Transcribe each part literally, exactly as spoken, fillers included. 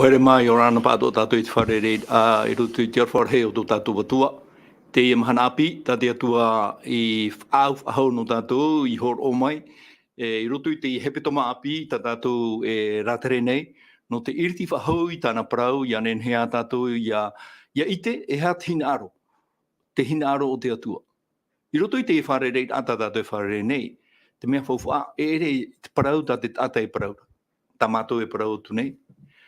Haere mai, ʻia ora na pāʻatoʻa tātou i te fārereiraʻa i roto i te aroha rahi o tō tātou Atua. Teie mahana ʻāpī, tā te Atua i faʻaau faʻahou nō tātou, i hōroʻa mai, e, i roto i te hepetoma ʻāpī, tā tātou e rātere nei, nō te ʻiriti faʻahou i tāna parau, ʻia nehenehe ā tātou ʻia, ʻia ʻite, e aha te hinaʻaro, te hinaʻaro o te Atua. I roto i te fārereiraʻa tā tātou e fārerei nei, te mea faufaʻa, e ʻere te parau tā te taʻata e parau ra. Tā mātou e parau atu nei,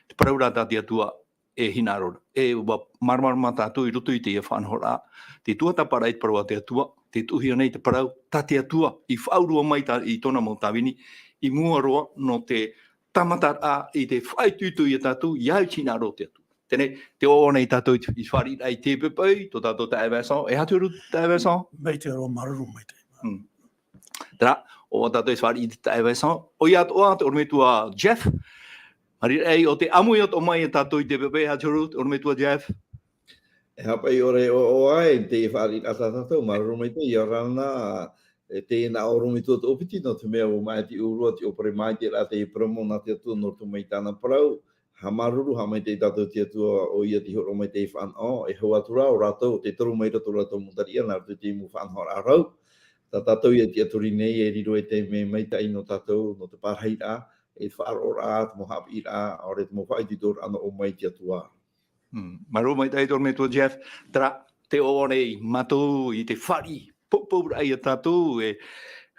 te parau ra tā te Atua e hinaʻaro ra. E ʻua māramarama tātou i roto i te faʻanahoraʻa, te tuatāpaparaʻa i te parau a te Atua, tē tuʻuhia nei te parau, tā te Atua i faʻaurua mai tā, i tōna mau tāvini, i mua roa nō te tāmataraʻa i te faʻaitoito ia tātou, ʻia au i te hinaʻaro o te Atua. Teie, tē ʻoaʻoa nei tātou i te, i te fāriʻiraʻa i teie poʻipoʻi, tō tātou taeaʻe Vincent, e aha te huru taeaʻe Vincent? Maitaʻi roa, māuruuru maitaʻi. Hmm. Terā, ʻoaʻoa tātou i te fāriʻi i te taeaʻe Vincent, ʻoia atoʻa, te ʻorometua Jeff, mai reira ē, ʻo tē ʻāmui atoʻa mai ia tātou i teie poʻipoʻi, e aha te huru, te ʻorometua Jeff? E haʻapaʻo ʻore ʻoaʻoa i te fāriʻiraʻa tā tātou, māuruuru maitaʻi, ʻia ora na, e, teie nā ʻorometua Toʻopiti, nō te mea ʻua māʻiti ʻōrua, te ʻōpere maitaʻi ra, te parau mau nā te Atua nō roto mai i tāna parau, haʻamāuruuru, haʻamaitaʻi tātou i te Atua, ʻoia tei hōroʻa mai teie fānaʻo, e hau atu ra ʻo rātou, tē toru mai roto rātou mau tariʻa, nā roto i te mau faʻanahoraʻa rau, tā tātou ia tiʻaturi nei, e riro ei taime maitaʻi nō tātou, nō te pārahiraʻa, e te faʻaroʻoraʻa, te mau haʻapiʻiraʻa, ʻaore te mau faʻaitoitoraʻa nō ʻō mai i te Atua. Mm. Māuruuru maitaʻi te ʻorometua Jeff, terā, tē ʻoaʻoa nei mātou i te fāriʻi, pou, poupou raʻa ia tātou, e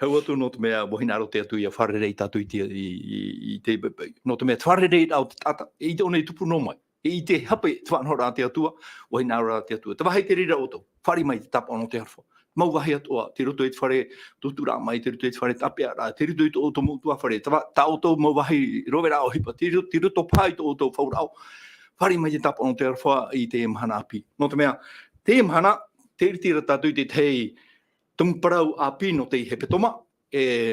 hau atu nō te mea, ʻua hinaʻaro te Atua ʻia fārerei tātou i te, i, i, i te, nō te mea, te fārereiraʻa o te taʻata, e ʻite ʻōna i tupu noa mai. E ʻite hape te faʻanahoraʻa a te Atua, ʻua hinaʻaro te Atua. Te vāhi te reira ʻoutou, fāriʻi mai te tāpaʻo nō te aroha. Mau vāhi atoʻa, tei roto i te fare tūtūraʻa mai, tei roto i te fare tāpeʻaraʻa, tei roto i tō ʻoutou mau ʻutuāfare, tā, tā ʻoutou mau vāhi roveraʻa ʻohipa, tei ro-, tei roto paha i tō ʻoutou fauraʻo. Fāriʻi mai te tāpaʻo nō te aroha i te mahana ʻāpī. Nō te mea, teie mahana, tē ʻiriti ra tātou i te tahi tumu parau ʻāpī nō te hepetoma, e,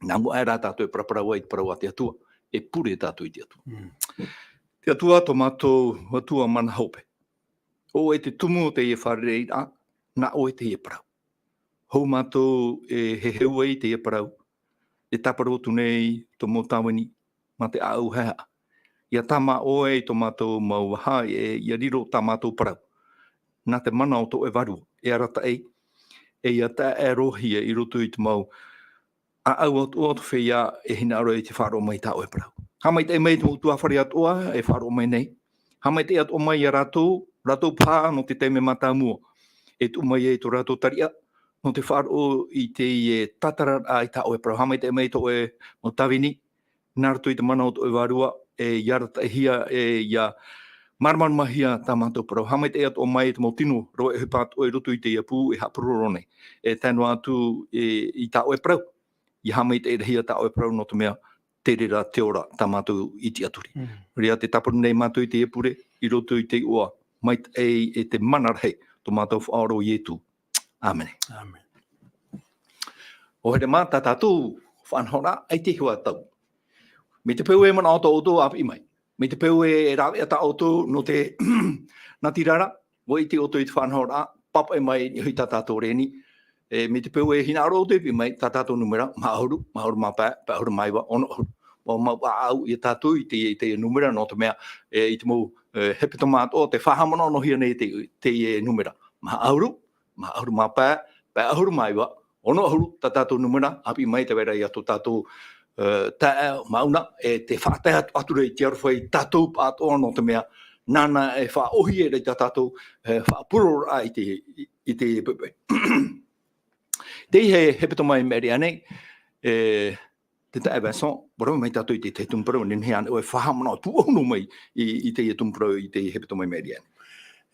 nā mua aʻe rā tātou e paraparau ai i te parau a te Atua, e pure tātou i te Atua. Mm. Te Atua, tō mātou Atua mana hope. ʻO ʻoe te tumu o teie fārereiraʻa, nā ʻoe teie parau. Hou mātou e heheu ai i teie parau, e tāparu atu nei tō mau tāvini, mā te ʻāʻau haʻehaʻa. ʻIa tāmā ʻoe i tō mātou mau vaha, e, ʻia riro tā mātou parau. Nā te mana o tō ʻoe Vārua, e arataʻi, e ʻia taeaʻe roa hia i roto i te mau ʻāʻau atoʻa o te feiā e hinaʻaro i te faʻaroʻo mai i tā ʻoe parau. Haʻamaitaʻi mai i te mau ʻutuāfare atoʻa e faʻaroʻo mai nei. Haʻamaitaʻi atoʻa mai ia rātou, rātou paha nō te taime mātāmua. E tuʻu mai ai tō rātou tariʻa, nō te faʻaroʻo i teie tātararaʻa i tā ʻoe parau. Haʻamaitaʻi mai i tō ʻoe mau tāvini, nā roto i te mana o tō ʻoe Vārua, e ʻia arataʻihia, e ʻia māramaramahia tā mātou parau. Haʻamaitaʻi atoʻa mai i te mau tino rave ʻohipa atoʻa i roto i teie pū e haʻapuroro nei. E tae noa atu, e, i tā ʻoe parau. ʻIa haʻamaitaʻirahia tā ʻoe parau nō te mea, te reira te ora tā mātou i tiʻaturi. Mm. Nō reira tē tāparu nei mātou i teie pure, i roto i te iʻoa maitaʻi e te mana rahi, tō mātou Faʻaora ʻo Ietu. ʻĀmene. ʻĀmene. ʻO here mā tā tātou faʻanahoraʻa, ʻaita e huatau. Mai te peu e manaʻo tō ʻoutou, ʻāpī mai. Mai te peu e rāveʻa tā ʻoutou nō te natirara, ʻua ʻite ʻoutou i te faʻanahoraʻa, pāpaʻi mai i niʻa iho i tā tātou rēni. E, mai te peu e hinaʻaro ʻoutou e piʻi mai, tā tātou nūmera, maha ʻahuru, maha ʻahuru mā pae, pae ʻahuru mā iva, ono ʻahuru. ʻUa mau ʻāʻau ia tātou i te, i te nūmera, nō te mea, e, i te mau, e, hepetoma atoʻa, tē faʻahaʻamanaʻohia nei te, te nūmera. Maha ʻahuru, maha ʻahuru mā pae, pae ʻahuru mā iva, ono ʻahuru, tā tātou nūmera, ʻāpī mai, tē vai ra ia tō tātou, e, taeaʻe Mauna, e tē faʻatae atu, atu ra i te aroha ia tātou pāʻatoʻa nō te mea, nāna e faʻaʻōhie ra ia tātou, e, faʻapurororaʻa i te, i, i te poʻipoʻi. Teie hepetoma i maʻiri aʻe nei, e, te taeaʻe Vincent, ʻua rave mai tātou i te, te tumu parau, nehenehe ānei ʻoe e faʻahaʻamanaʻo, pūʻohu noa mai i, i teie tumu parau i te hepetoma i maʻiri aʻe nei.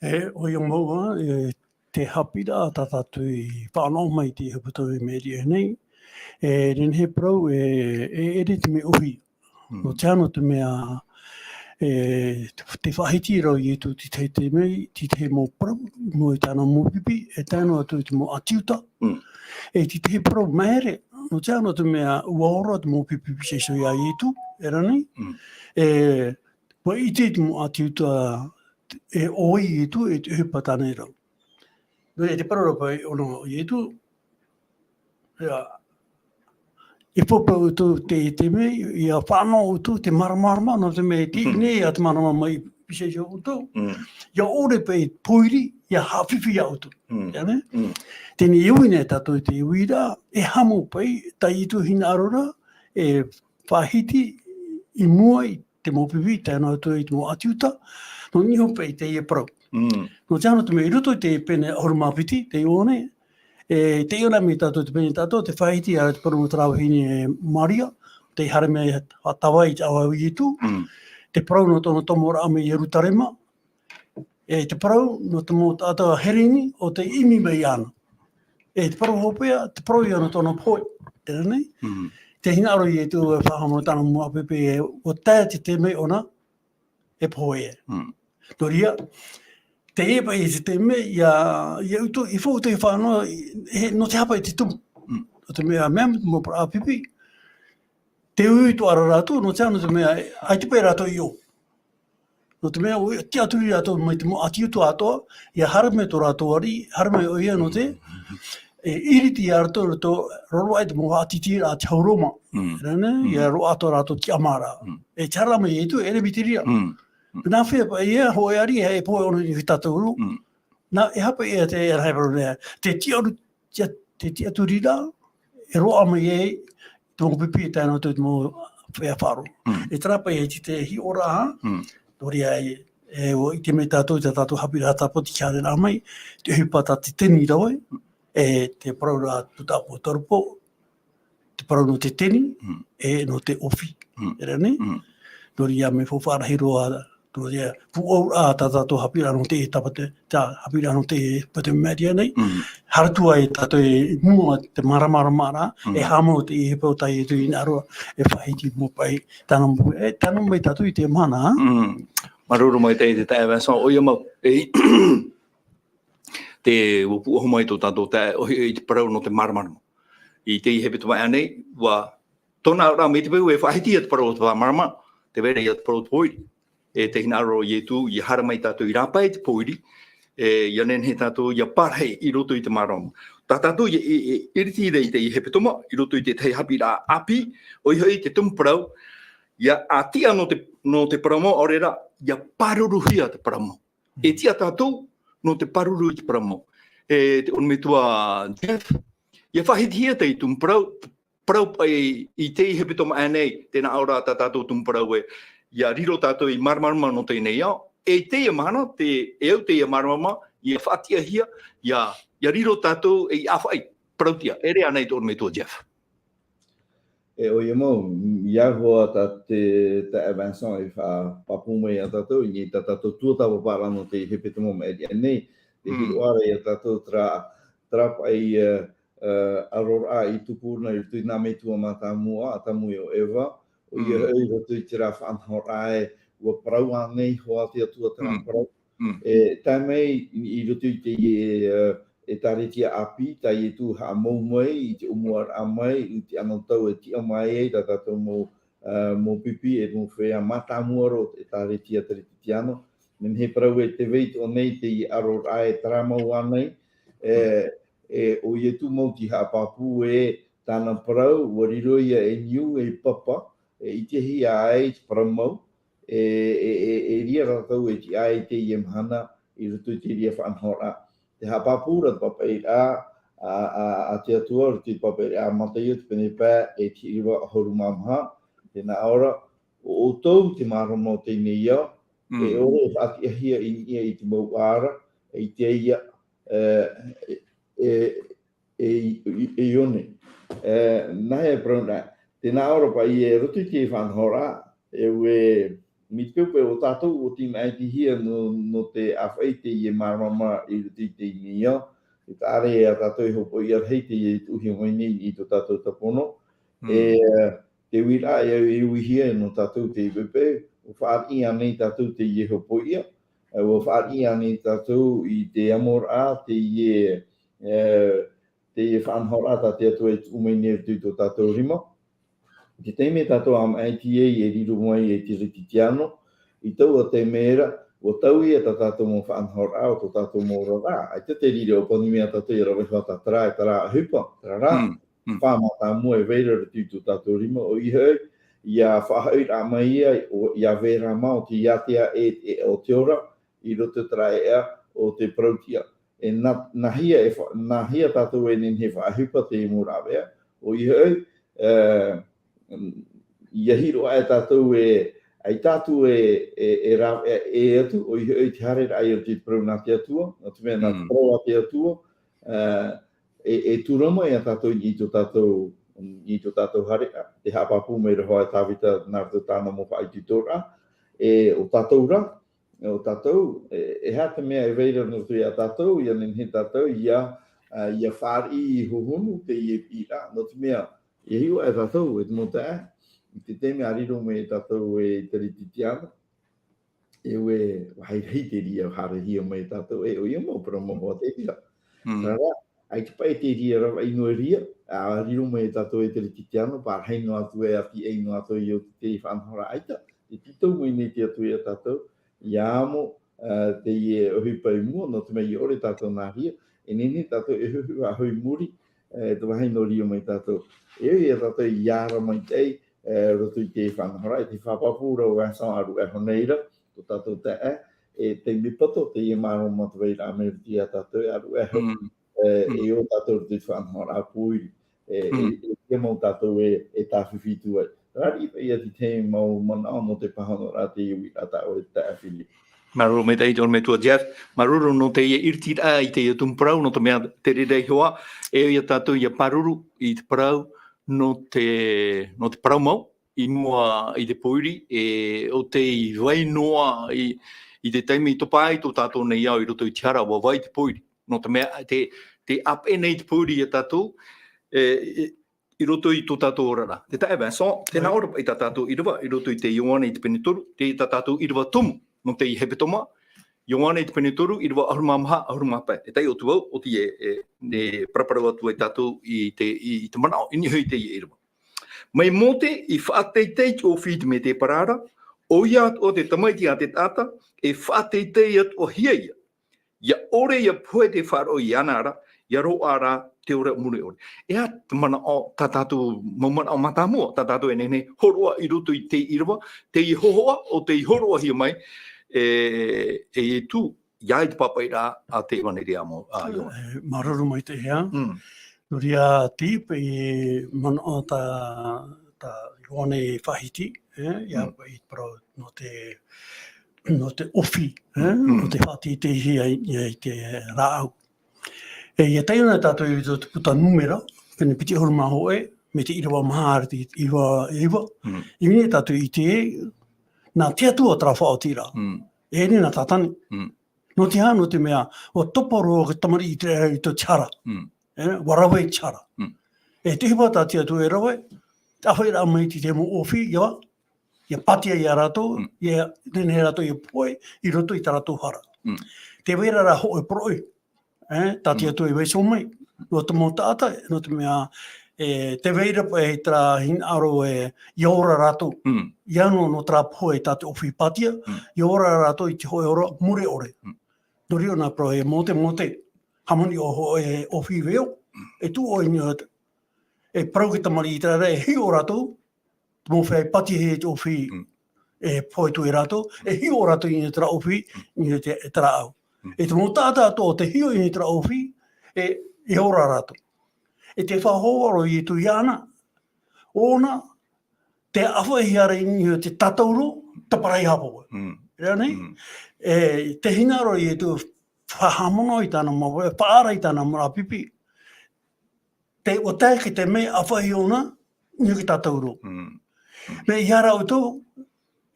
E, ʻoia mau ā, e, te haʻapiʻiraʻa tā tātou i faʻanaho mai i te hepetoma i maʻiri aʻe nei, e, nehenehe e parau, e, e, e ʻere te mea ʻōhie. Mm. Nō te aha, nō te mea, e, te, tē faʻahiti ra ʻo Ietu i te tahi taime, i te tahi mau parau, i mua i tāna mau pipi, e tae noa atu i te mau ʻāti Iuta. Mm. E i te tahi parau maere, nō te aha, nō te mea ʻua ora te mau pipi, pipi iho ia Ietu, e rā nei. Mm. E, ʻua ʻite te mau ʻāti Iuta, e, ʻo Ietu, e te ʻohipa tāna i rau. Nō reira, te parau ra paʻi ʻōna ʻo Ietu, ʻia, e pōpō ʻoutou te, te mea, ʻia fānaʻo ʻoutou te māramarama, nō te mea e tiʻi nei ā te māramarama i pīhaʻi iho ʻoutou. Mm. ʻIa ʻore paʻi pōiri, ʻia haʻafifi iā ʻoutou. Mm. Ia nei? Mm. Teie nei e ui nei tātou i te uira, e haʻamau paʻi, tā iesu hinaʻaro ra, e faʻahiti i mua i te mau pipi, tae noa atu i te mau ʻĀti Iuta, nō niʻa iho paʻi i teie parau. Mm. Nō te aha, nō te mea i roto i te pene ʻahuru mā piti, te Ioane, e, te Ioane mai tātou, te pene tātou, te faʻahiti a te parau nō te rāveʻa vahine Maria, tei haere mai faʻatāvai i te ʻāvae o Iesu, Mm. te parau nō tōna tomoraʻa mai Ierutarema, e te parau nō te mau taʻata Hereni ʻo tei ʻimi mai iāna. E te parau hopeʻa, te parau ia nō tōna pohe, terā nei. Mm. Te hinaʻaro Iesu e faʻahaʻamau tāna mau pepe, e, ʻua tae te taime ʻōna e pohe. Mm. Nō reira, teie paʻi te taime, ʻia, ʻia ʻutuʻi, ʻia faʻaʻutuʻi fānaʻo, e, nō te aha paʻi te tumu. Mm. Nō te mea, mea mau parau ʻāpīpī, te uiui atoʻa ra rātou, nō te aha, nō te mea, ʻaita paʻi rātou i ʻō. Nō te mea, ʻua tiʻaturi rātou mai te mau ʻĀti Iuta atoʻa, ʻia haere mai tō rātou ariʻi, haere mai ʻoia nō te, e iriti ia rātou, rātou, roaroa i te mau faʻatītīraʻa a te hau Roma. Mm. Terā nei, Mm. ʻia roaʻa atoʻa rātou tiʻamāraʻa. Mm. E te haere mai Iesu, e ʻere mai te reira. Mm. Mm. Nā hea paʻi ïa, hōʻē ariʻi, e pohe ʻōna i niʻa iho tātou ra. Mm. Nā, e aha paʻi ïa te, e aha paʻi ïa, te tiʻaru-, te, te tiʻaturiraʻa, e roaʻa mai ai, te mau pipi e tae noa atu i te mau feiā faʻaroʻo. Mm. E terā paʻi ïa te, te hiʻoraʻa, Mm. nō reira e, e, ʻua ʻite mai tātou, tā tātou haʻapiʻiraʻa tāpati i haere mai, te ʻohipa tā te teni rave, e te parau ra tū tāpō, te parau nō te teni, Mm. e nō te ʻōfī. Mm. Terā nei? Mm. Nō reira mea faufaʻa rahi roa, nō reira, pūʻouraʻa tā tātou haʻapiʻiraʻa nō te tāpati, tā haʻapiʻiraʻa nō te pāti Maria nei. Mm. Haere atu ai tātou i mua te māramaramaraʻa, Mm. e haʻamau te ʻohipa tā Iesu hinaʻaro ra, e faʻahiti i mua paʻi, tāna mau, e, tae noa mai tātou i teie mahana, ā? Mm. Māuruuru maitaʻi te taeaʻe Vincent, ʻoia mau, e, te, ʻua pūʻohu mai tō tātou taeaʻe, ʻoia hoʻi te parau nō te māramarama. I teie hepetoma aʻe nei, ʻua tōna aʻoraʻa mai te peu e faʻahiti ïa te parau o te māramarama, tē vai ra ïa te parau o te pōiri. E te hinaʻaro o Iesu, ʻia haere mai tātou i rāpae i te pōiri, e, ʻia nehenehe tātou ʻia pārahi i roto i te māramarama. Tā tātou ïa, e, e, iriti ra i teie hepetoma, i roto i te tahi haʻapiʻiraʻa ʻāpī, ʻoia hoʻi te tumu parau, ʻia ʻātiʻa nō te, nō te parau mau, ʻaore rā, ʻia pāruruhia te parau mau. E tiʻa tātou nō te pāruru i te parau mau. E te ʻorometua Jeff, ʻia faʻahitihia teie tumu parau, parau paʻi i teie hepetoma aʻe nei, tē nā ʻō ra tā tātou tumu parau ē, ʻia riro tātou ei māramarama nō teie nei ao, e teie mahana, te, e au teie māramarama, ʻia faʻatiʻahia, ʻia, ʻia riro tātou ei ʻāfaʻi parauʻtiʻa, e ʻere ānei te ʻorometua Jeff? E ʻoia mau, ʻia au hoʻi tā te, taeaʻe Vincent e faʻapāpū mai iā tātou, i niʻa i tā tātou tuatāpaparaʻa nō teie hepetoma maʻiri aʻe nei, te Mm. hiʻo ra iā tātou terā, terā paʻi, e, e, ʻaroraʻa i tupu na i roto i nā metua mātāmua, ʻĀtamu e ʻo Eva, ʻoia Mm. hoʻi i roto i terā faʻanahoraʻa ē, ʻua parau ānei hoʻi te Atua terā Mm. parau. Mm. E tae mai i, i roto i teie, e, ʻĒtārētia ʻāpī, tā Iesu haʻamau mai, i te ʻōmuaraʻa mai, i te anotau e tiʻa mai ai, tā tātou mau, e, mau pipi, e mau feiā mātāmua roa o te ʻĒtārētia Teretitiano. Mea nehenehe parau ē tē vai atoʻa nei teie ʻaroraʻa e terā mau ānei, e, e, ʻo Iesu mau tei haʻapāpū ē tāna parau, ʻua riro ïa ei niu, ei papa, e ʻitehia ai te parau mau, e, e, e, e reira rātou e tiʻa ai i teie mahana i roto i te reira faʻanahoraʻa. Tē haʻapāpū ra te pāpaʻiraʻa a, a, a te Atua, i roto i te pāpaʻiraʻa a Mataio, te pene pae e te hōʻē ʻahuru mā maha, tē nā ʻō ra, ʻo ʻoutou te māramarama o teie nei ao, e Mm. ʻore e faʻatiʻahia i niʻa i te mau ʻā ra, e ʻitehia, e, e, e, e, e, e ʻō nei. E, nā hea e parau nei, tē nā ʻō ra paʻi i roto i te faʻanahoraʻa, e ʻua, mai te peu paʻi ʻo tātou ʻua tīmaʻitihia nō, nō te ʻāfaʻi i teie māramarama i roto i teie nei ao, e ʻere ā tātou e hopoiʻa rahi i teie tuʻuhia mai nei i tō tātou tāpono. Mm. E, e, te uiraʻa e, e uihia nō tātou teie poʻipoʻi, ʻua fāriʻi ānei tātou i teie hopoiʻa, e, ʻua fāriʻi ānei tātou i te amoraʻa, teie, e, teie faʻanahoraʻa tā te Atua e tuʻu mai nei i roto i tō tātou rima. I te taime tātou e haʻamaitaʻi ai e riro mai e Teretitiano, i taua taime ra, ʻua taui ïa tā tātou mau faʻanahoraʻa, ʻo tō tātou mau oraraʻa. ʻAita te riro ʻōpani mea tātou e rave hoʻi tā terā, e terā ʻohipa, terā rā. Mm. Mm. Fā mātāmua e vai ra i roto i tō tātou rima, ʻoia hoʻi, ʻia faʻahoʻiraʻa mai ia, ʻo, ʻia vai ra mā ʻo te ātea e, e, o te ora, i roto i terā ʻēʻa o te parau-tiʻa. E nā, nāhea e fa-, nāhea tātou e nehenehe e faʻaʻohipa i teie mau rāveʻa, ʻoia hoʻi, e, ʻia hiʻo aʻe tātou e, ʻaita tātou e, e, e rāveʻa ʻē atu, ʻoia hoʻi te haereraʻa i roto i te parau nā te Atua, nō te mea nā te Mm. parau a te Atua, e, e, e tūrama ia tātou i tō tātou, i tō tātou haereʻa, te haʻapāpū mai ra hoʻi e Tāvita nā roto i tāna mau faʻaitoitoraʻa, e ʻo tātou rā, ʻo tātou, e, e aha te mea e vai ra nō roto ia tātou, ʻia nehenehe tātou, ʻia, ā, ʻia fāriʻi hōhonu teie piʻiraʻa, nō te mea, ʻia hiʻo aʻe tātou, e te mau taeaʻe, i te taime ʻa riro mai tātou e Teretitiano, e ʻua, ʻua rahi te reira e haerehia mai tātou, e ʻoia mau parau mau hoa te reira. Mm. Terā rā, ʻaita paʻi te reira ravaʻi noa e reira, ʻa riro mai tātou e Teretitiano, parahi noa atu e ʻāfaʻi noa atu i ʻō te faʻanahoraʻa ʻaita, e tītau mai nei te Atua ia tātou, ʻia amo, ā, teie ʻohipa i mua, nō te mea ʻia ʻore tātou nā reira, e nehenehe tātou e huʻahuʻa i muri, e, te vāhi nō reira mai tātou. E ʻoia tātou ʻia ara maitaʻi, e, roto i te faʻanahoraʻa, e te faʻapāpū ra Vincent ʻaruʻe iho nei ra, tō tātou taeaʻe, e, te mea poto, teie mārō mā te vai ra mai roto ia tātou, ʻaruʻe iho, Mm. e, Mm. e ʻō tātou roto i te faʻanahoraʻa pōiri. E, e, Mm. e, e mau tātou e, e tāfifi atu ai. Terā riʻi paʻi ia te tahi mau manaʻo nō te pāhonoraʻa i teie uiraʻa tā ʻoe e taeaʻe Philip. Māuruuru maitaʻi i te ʻorometua Jeff, māuruuru nō teie ʻiritiraʻa i teie tumu parau, nō te mea te reira iho ā, e ʻoia tātou ʻia pāruru i te parau nō te, nō te parau mau, i mua i te pōiri, e, ʻo tei vai noa i, i te taime i topa ai tō tātou nei ao i roto i te hara, ʻua vai te pōiri. Nō te mea, te, te ʻāpeʻe nei te pōiri ia tātou, e, e, i roto i tō tātou oraraʻa. Te taeaʻe Vincent, tēnā Right. ʻoe ra paʻi tā tātou ʻīrava, i roto i te Ioane i te pene toru, te, tā tātou ʻīrava tumu, nō te hepetoma, Ioane i te pene toru, ʻīrava ʻahuru mā maha, ʻahuru mā pae. E taiʻo atu vau, ʻo tei, e, e, e paraparau atu ai tātou i te, i, i te manaʻo, i niʻa iho i teie ʻīrava. Mai Mōte i faʻateitei te ʻōfī i te mētēpara ra, ʻoia atoʻa te Tamaiti a te taʻata, e faʻateitei atoʻa hia ia. ʻIa ʻore ʻia pohe te faʻaroʻo iāna ra, ʻia roaʻa rā te ora mure ʻore. E aha te manaʻo, tā tātou mau manaʻo mātāmua, tā tātou e nehenehe hōroʻa i roto i te ʻīrava, teie hōhoʻa, ʻo tei hōroʻahia mai, e, e Ietu, ʻia ʻite pāpaʻi rā, ā te ʻevaneria a Mō-, a Ioane. E, māuruuru maitaʻi ā. Mm. Nō reira te paʻi manaʻo tā, tā Ioane Fāhiti, e, ʻia Mm. paʻi parau nō te, nō te ʻōfī, e, Mm. nō te faʻateiteihia i, i te rāʻau. E, ʻia taiʻo na tātou i roto i te puta Nūmera, pene piti ʻahuru mā hōʻē, mai te ʻīrava maha i te ʻīrava iva. Mm. I ʻō nei tātou i te, nā te Atua terā faʻaotiraʻa. Mm. E ʻere nā Tātane. Mm. Nō te aha, nō te mea, ʻua topa roa te tamariʻi ʻĪteraʻera i te hara. Mm. E, ʻua rave i te hara. Mm. E te ʻohipa tā te Atua e rave, te ʻāfaʻiraʻa mai i te mau ʻōfī, ʻia, ʻia pātia ia rātou, Mm. ʻia nehenehe rātou ʻia pohe i roto i tā rātou hara. Mm. Tē vai ra rā hōʻē poroʻi, e, tā te Mm. Atua i vaiiho mai, nō te mau taʻata, nō te mea, e, tē vai ra paʻi terā hinaʻaro e, ʻia ora rātou. Mm. ʻIa noa, nō terā pohe tā te ʻōfī pātia, Mm. ʻia ora rātou i te hōʻē ora mure ʻore. Mm. Nō reira nā parau e Mōte, Mōte, hāmani ʻoe hōʻē ʻōfī veo, Mm. e tuʻu ʻoe i niʻa, e parau i te tamariʻi ʻĪteraʻera, e hiʻo rātou, te mau feiā i pātiahia i te ʻōfī, Mm. e pohe atu e rātou, e hiʻo rātou i niʻa i terā ʻōfī, Mm. i niʻa i te, i te rāʻau. Mm. E te mau taʻata atoʻa tē hiʻo i niʻa i terā ʻōfī, e, e ora rātou. E tē faʻahoa roa Ietu iāna, ʻōna, tē ʻāfaʻihia ra i niʻa i te tātauro, taparahi haʻapaʻo. Mm. Reira nei? Mm. E, tē hinaʻaro Ietu faʻahaʻamanaʻo i tāna mau, e faʻaara i tāna mau pipi. Te, ʻua tae ki te mea ʻāfaʻi ʻōna, i niʻa i te tātauro. Mm. Mea ʻia rāʻau atu,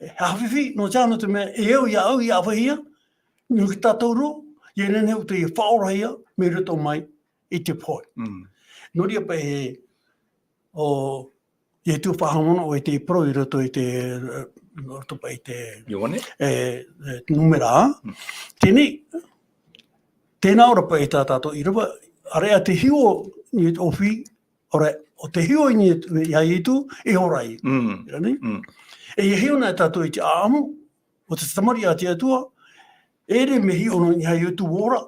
e haʻafifi, nō te aha, nō te mea, e au iāʻu, ʻia ʻāfaʻihia, i niʻa i te tātauro, ʻia nehenehe ʻoutou e faʻaorahia, mai roto mai i te pohe. Mm. Nō reira paʻi e, ʻo, Ietu faʻahaʻamanaʻo i te parau i roto i te, e, roto paʻi i te, Ioane? e, e, Nūmera. Mm. Teie nei, tēnā ora paʻi tā tātou ʻīrava, ʻāreʻa tē hiʻo i te ʻōfī, ʻaore, ʻo tē hiʻo i niʻa iā Ietu, e ora ia. Mm. Reira nei? Mm. E ʻia hiʻo na tātou i te ʻāʻamu, ʻo te tamariʻi a te Atua, e ʻere mea hiʻo noa iā Ietu ʻua ora.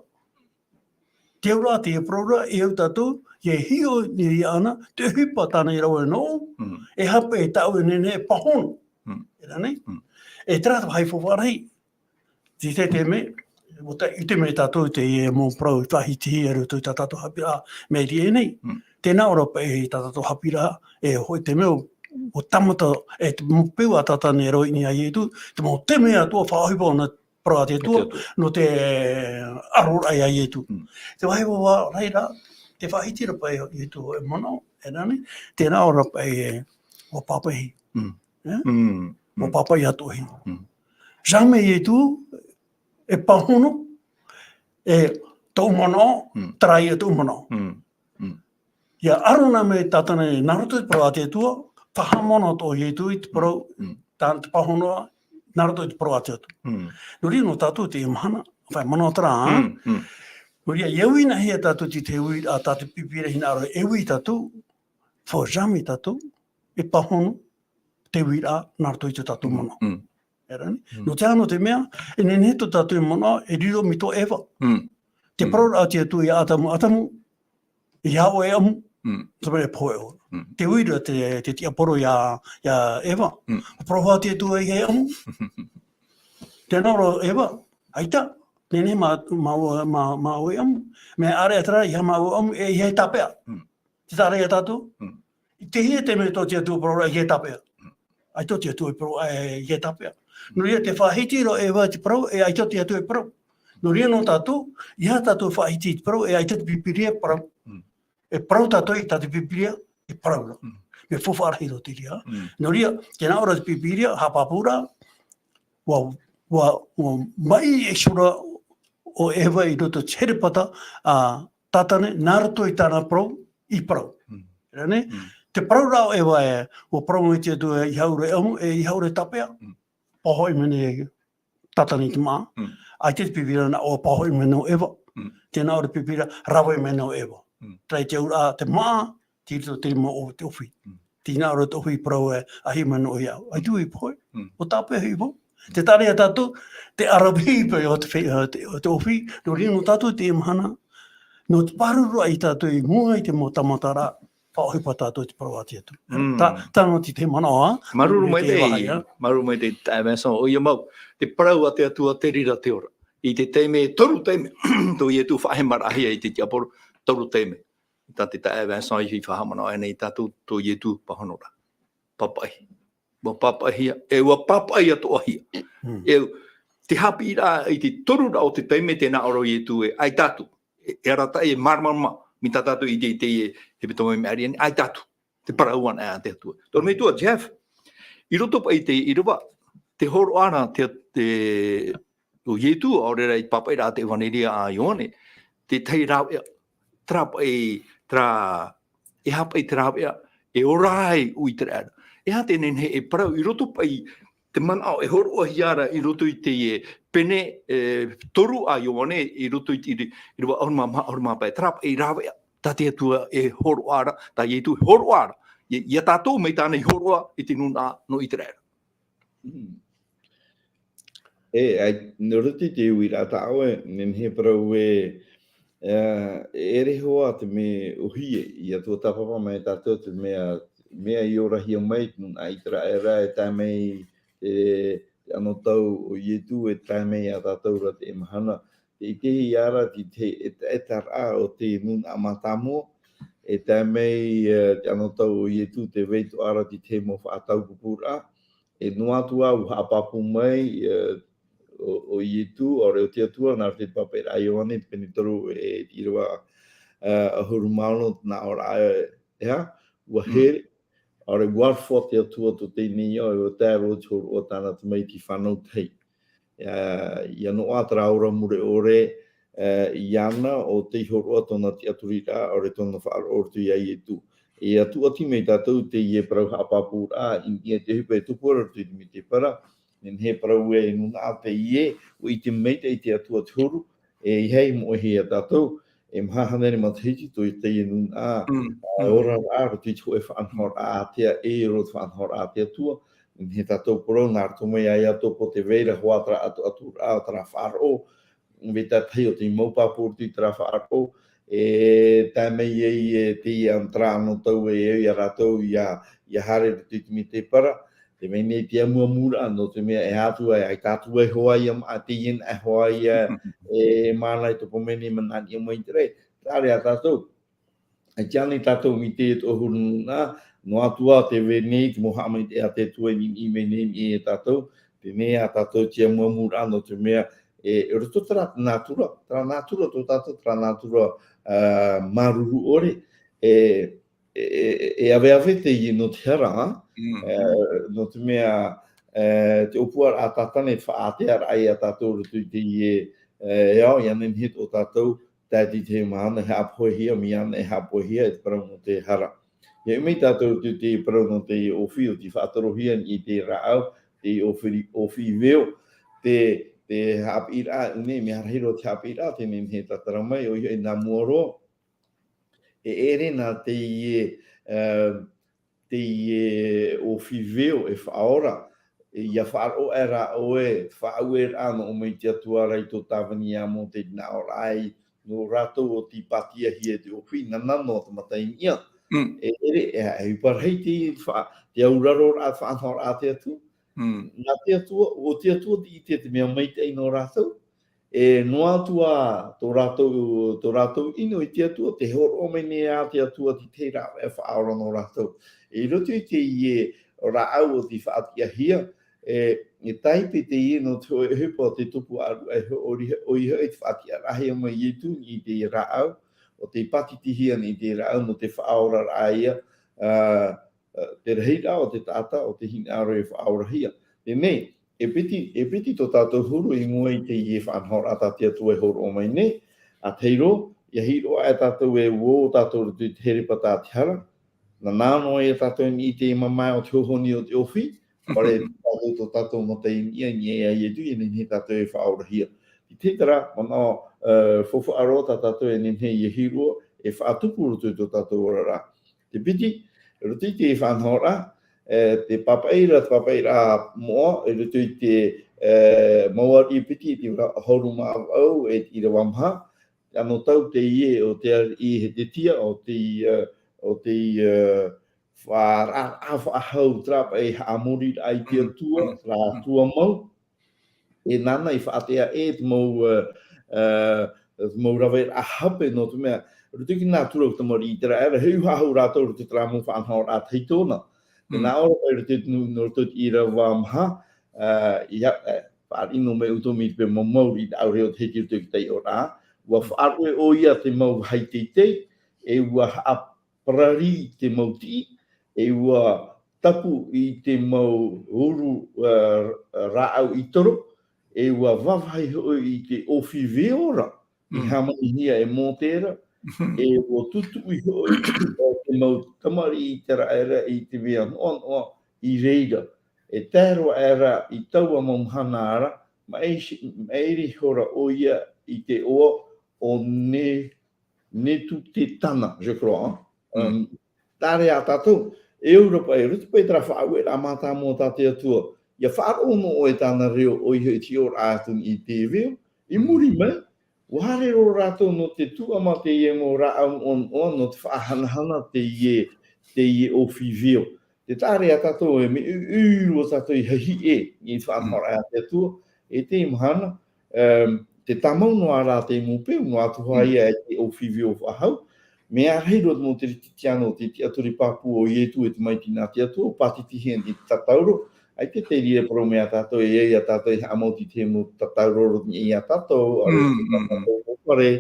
Te auraʻa, te parauraʻa, e au tātou, e hiʻo i ana, te ʻohipa tāna i rave nō, Mm. e hape, e taʻu, e nehenehe, e pāhono. Mm. E rā nei? Mm. E terā te vāhi faʻaroʻo rahi. Te, te, te mea, ʻo te, i te mea tātou te, e, mau parau i faʻahitihia i roto i tā tātou haʻapiʻiraʻa, mea i teie nei. Mm. Tē nā ʻō ra paʻi tā tātou haʻapiʻiraʻa, e, hōʻē te mea ʻo, ʻo tāmata, e, te mau peu a Tātane e rave i niʻa iā Ietu, te mau taime atoʻa faʻaʻohipa ʻōna parau a te Atua, Te Atua. nō te aroraʻa iā Ietu. Mm. Te vāhi faʻaroʻo rahi ra, tē faʻahiti ra paʻi Ietu e manaʻo, e rā nei, tē nā ʻō ra paʻi, e, ʻua pāpaʻi. Mm. E? Mm. ʻUa Mm. pāpaʻi atoʻa hia. Mm. Jamais Ietu e pāhono, e tōʻu manaʻo, Mm. terā ia tōʻu manaʻo. Mm. Mm. ʻIa aro na mai Tātane nā roto i te parau a te Atua, faʻahaʻamanaʻo atoʻa Ietu i te parau, Mm. tā te pāhonoraʻa, nā roto i te parau a te Atua. Mm. Nō reira nō tātou teie mahana, ʻua manaʻo terā, Mm. Mm. nō reira, e uiraʻa hia tātou i te uiraʻa tā te Pīpīria e hinaʻaro e uiraʻa tātou, faut jamais tātou e pāhono te uiraʻa nā roto i tō tātou Mm. manaʻo. Mm. E rā nei? Mm. Nō te aha, nō te mea, e nehenehe tō tātou manaʻo e riro mai tō Eva. Mm. Te Mm. parauraʻa a te Atua iā Atamu, Atamu, ʻeiaha ʻoe e ʻamu, Mm. te mea e pohe ʻoe. Mm. Te uira te, te tiaporo iā, iā Eva. Mm. Parau a te Atua ʻeiaha e ʻamu. Tē nā ʻō ra Eva, ʻaita, nehenehe mā, mā, mā, mā ʻoe e ʻamu. Mea ʻāreʻa terā, ʻeiaha mā ʻoe e ʻamu, e ʻeiaha e tāpeʻa. Mm. Tē taʻa ra ia tātou. Mm. I te hia te mea tō te Atua parau ra ʻeiaha e tāpeʻa. ʻAita tō te Atua e parau, e, ʻeiaha e tāpeʻa. Nō reira, tē faʻahiti ra Eva te parau, e ʻaita tō te Atua e parau. Nō reira nō tātou, ʻeiaha tātou e faʻahiti te parau, e ʻaita te Pīpīria e parau. Mm. E parau tātou i tā te Pīpīria e parau ra. Mm. Mea faufaʻa rahi roa te reira. Mm. Nō reira, tē nā ʻō ra te Pīpīria, haʻapāpūraʻa, ʻua, ʻua, ʻua maʻi iho ra ʻo Eva i roto i te herepata a Tātane, nā roto i tāna parau, i parau. Mm. Rā nei? Mm. Te parau ra ʻo Eva e, ʻua parau mai te Atua e ʻeiaha ʻoe e ʻamu, e ʻeiaha ʻoe e tāpeʻa. Mm. Pāhoʻi mai nei Tātane i te māʻa. Mm. ʻAita te Pīpīria nā ʻō pāhoʻi mai nei ʻo Eva. Mm. Tē nā ʻō ra te Pīpīria, rave mai nei ʻo Eva. Mm. Terā te auraʻa, te māʻa, tei roto i te rima o te ʻōfī. Mm. Tē nā ʻō ra te ʻōfī parau e, ʻaita mai nei ʻoe iāʻu. ʻAita vau e pohe. Mm. ʻUa tāpeʻa hoʻi vau. Tē taʻa ra ia tātou, te ʻaravihi paʻi o te fe-, o te, o te ʻōfī, nō reira nō tātou i teie mahana, nō te pāruru ai tātou i mua i te mau tāmataraʻa, faʻaʻohipa tātou i te parau a te Atua. Mm. Tā, tā nō te, te manaʻo, ā? Māuruuru Nō te maitaʻi, vāhi, ā? Māuruuru maitaʻi, ā, Vincent, ʻoia mau, te parau a te Atua, te reira te ora. I te taime, toru taime, tō Ietu faʻahemaraʻahia i te tiaporo, toru taime. Tā te taeaʻe Vincent i faʻahaʻamanaʻo aʻe nei tātou tō Ietu pāhono ra. Pāpaʻi. ʻUa pāpaʻihia, e ʻua pāpaʻi atoʻa hia. Mm. E, te haʻapiʻiraʻa i te toru ra o te taime tē nā ʻō ra Ietu e, ʻaita atu. E, e arataʻi e māramarama, mai tā tātou i te, i te, e, hepetoma i Mea Ariʻi, ʻaita atu. Te parau anaʻe a te Atua. Tō Metua Jeff, i roto paʻi i te ʻīrava, te hōroʻa ra, te, te, ʻo Ietu, ʻaore ra i te pāpaʻiraʻa a te ʻEvaneria a Ioane, te tahi rāveʻa, terā paʻi, terā, e aha paʻi te rāveʻa, e ora ai ʻo ʻĪteraʻera. E aha te nehenehe e parau i roto paʻi te manaʻo e hōroʻahia ra i roto i te, e, pene, e, toru a Ioane, i roto i te, i, ʻīrava ʻahuru mā maha, ʻahuru mā pae, terā paʻi rāveʻa, tā te Atua e hōroʻa ra, tā Ietu e hōroʻa ra. Ia, ia tātou mai tāna i hōroʻa i te nūnaʻa nō ʻĪteraʻera. Mm. E, ʻaita, nō roto i te uiraʻa tā ʻoe, nehenehe e parau e, e, e ʻere hoʻi te mea ʻōhie, ʻia tuatāpapa mai tātou te mea, mea i orahia mai, te nūnaʻa ʻĪteraʻera, e tae mai, e, te anotau o Ietu, e tae mai ia tātou ra teie mahana, te ʻitehia ra te, te, e, e taʻata o te nūnaʻa mātāmua, e tae mai, e, te anotau o Ietu, tē vai atoʻa ra te tahi mau faʻataupupūraʻa, e noa atu ā ʻua haʻapāpū mai, e, ʻo, ʻo Ietu, ʻaore ʻo te Atua, nā roto i te pāpaʻiraʻa a Ioane, te pene toru, e, te ʻīrava, e, ʻahuru mā ono, nā ʻō ra, e, e aha, ʻua Mm. here, ʻaore ʻua aroha te Atua tō teie nei ao, e ʻua tae roa te hōroʻa tāna tamaiti fānau tahi. E, ʻia noaʻa terā ora mure ʻore, e, iāna ʻo tei hōroʻa tōna tiʻaturiraʻa, ʻaore tōna faʻaroʻo i roto iā Ietu. E ʻia tuʻati mai tātou teie parau haʻapāpūraʻa, i niʻa i te ʻohipa e tupu ra i roto i te Medebara, nehenehe e parau e nūnaʻa teie, ʻua ʻite maitaʻi te Atua te huru, e ʻeiaha e moʻehia ia tātou, e maha hānere matahiti tō teie nūnaʻa, Mm, ā, mm. oraraʻa, roto i te hōʻē faʻanahoraʻa ātea, e roto i te faʻanahoraʻa a te Atua, nehenehe tātou e parau, nā roto mai iā Iakobo te vai ra hoʻi terā ʻatuʻaturaʻa, terā faʻaroʻo, vai tātahi ʻo tei mau pāpū i terā faʻaroʻo, e tae mai ai e teie anotau e au ia rātou ia, ia haere i roto i te mētēpara, te mea nei te amuamuraʻa, nō te mea e aha atu ai, e tātou e hoa ia, a teie nā e hoa ia, e māna i te pō mai nei manaʻo mai te rei, tā reira tātou. E tiʻa nei tātou i te, te ʻōhuru nā, noa atu ā te vai nei, te mau haʻamaitaʻi a te Atua i, i, i vai nei, i tātou, teie nei a tātou te amuamuraʻa, nō te mea, e, e roto terā nātura, terā nātura tō tātou, terā nātura, ā, māuruuru ʻore, e, e, e, e aveave teie nō te hara, ā? Mm. E, nō te mea, e, te ʻōpuaraʻa a Tātane, te faʻaātea raʻa ia tātou i roto i teie, e, ao, ʻia nehenehe tō tātou, tae i te mahana e haʻapohehia, mea ana e haʻapohehia e te parau nō te hara. ʻIa ʻimi tātou i te parau nō te ʻōfī, ʻo tei faʻatorohia i te rāʻau, te ʻōfī, ʻōfī veo, te, te haʻapiʻiraʻa, ʻua nehenehe, mea rahi roa te haʻapiʻiraʻa, tē nehenehe e tātara mai, ʻoia hoʻi nā mua roa, e ʻere nā teie, e, teie ʻōfī veo e faʻaora, e, ʻia faʻaroʻo aʻera ʻoe, faʻaueraʻa nō ʻō mai te Atua ra i tō tāvini iā Mōte i te nā ʻōraʻa ai, nō rātou ʻo tei pātiʻahia e te ʻōfī, nāna noa te mata i niʻa. Mm. E, ʻere, e, e ʻohipa rahi te fa-, te auraroraʻa, faʻanahoraʻa a te Atua. Mm. Nā te Atua, ʻo te Atua tei ʻite te mea maitaʻi nō rātou. E noa atu ā tō rātou, tō rātou ʻino i te Atua, tē hōroʻa mai nei ā te Atua te tahi rāveʻa faʻaora nō rātou. E i roto i teie rāʻau ʻo tei faʻatiʻahia, e, e tāipe teie nō te hōʻē ʻohipa o te tupu ʻāruʻe, ʻoia hoʻi, ʻoia hoʻi te faʻatiʻaraʻahia mai Ietu i te rāʻau, ʻo tei pātitihia i te rāʻau nō te faʻaoraraʻa ia, ā, ā, te rahiraʻa o te taʻata, ʻo te hinaʻaro e faʻaorahia. Teie nei, e piti, e piti tō tātou huru i mua i teie faʻanahoraʻa tā te Atua e hōroʻa mai nei, ā, tahi roa, ʻia hiʻo aʻe tātou e ʻua ō tātou i roto i te herepā tā te hara, nāna noa ia tātou i niʻa i te mamae o te hohoni o te ʻōfī, ʻaore tātou tō tātou mata i niʻa, i niʻa iā Ietu, ʻia nehenehe tātou e faʻaorahia. I te tahi manaʻo, ā, faufaʻa roa tā tātou e nehenehe ʻia hiʻo, e faʻatupu i roto i tō tātou oraraʻa. Te piti, i roto i te faʻanahoraʻa, e, te pāpaʻi ra, te pāpaʻiraʻa moʻa, i roto i te, e, mau ariʻi piti, te ʻīrava ʻahuru mā vaʻu, e te ʻīrava maha, anotau teie ʻo te ariʻi Hetetia, ʻo te, e, ʻo te, e, faʻa-, faʻahou terā paʻi haʻamoriraʻa i te Atua, terā Atua mau, e nāna i faʻaʻite ai te mau, ā, ā, te mau raveraʻa hape nō te mea, roto i te nātura o te tamariʻi ʻĪteraʻera, e haʻahou rātou roto i terā mau faʻanahoraʻa tahito na. Tē nā ʻō ra paʻi roto i te nu-, nō roto i te ʻīrava maha, ā, ʻia, ā, fāriʻi noa mai ʻoutou mai te peu mau mauri i te ʻāʻau o te hiti roto i te taiʻoraʻa, ʻua faʻaruʻe ʻoia te mau vāhi teitei, e ʻua haʻa parari i te mau tiʻi, e ʻua tapu i te mau uru, ā, rāʻau i toro, e ʻua vāvāhi hoʻi i te ʻōfī veo ra, i hāmanihia e Mōte ra, e ʻua tutuʻi hoʻi, ā, te mau tamariʻi ʻĪteraʻera i te mea noʻanoʻa i reira. E tae roa aʻera i taua mau mahana ra, maʻiri, maʻiri ihora ʻoia i te ʻoa o Ne-, Netutetana, je crois, hein? Mm. Ā, terā ia tātou, e au ra paʻi, roto paʻi terā faʻaueraʻa mātāmua tā te Atua, ʻia faʻaroʻo noa ʻoe i tāna reo, ʻoia hoʻi te hiʻoraʻa atu i te veo, i muri mai, ʻua haere roa rātou nō te tuʻa mā teie mau rāʻau noʻanoʻa, nō te faʻahanahana teie, teie ʻōfī veo. Tē taʻa ra ia tātou e mea ʻuʻu roa tātou i hahiʻe i te faʻanahoraʻa a te Atua, e te mahana, ā, tē tāmau noa ra te mau peu, noa atu hoʻi ia e te ʻōfī veo faʻahou. Mea rahi roa te mau Kerisetiano, te tiʻaturi pāpū o Ietu e te tamaiti nā te Atua, ʻua pātitihia i te tatauro, ʻaita te reira e parau mai ia tātou, e ʻaita ia tātou e haʻamau i te mau tatauro roto i niʻa ia tātou, ʻaore rā tātou mau fare,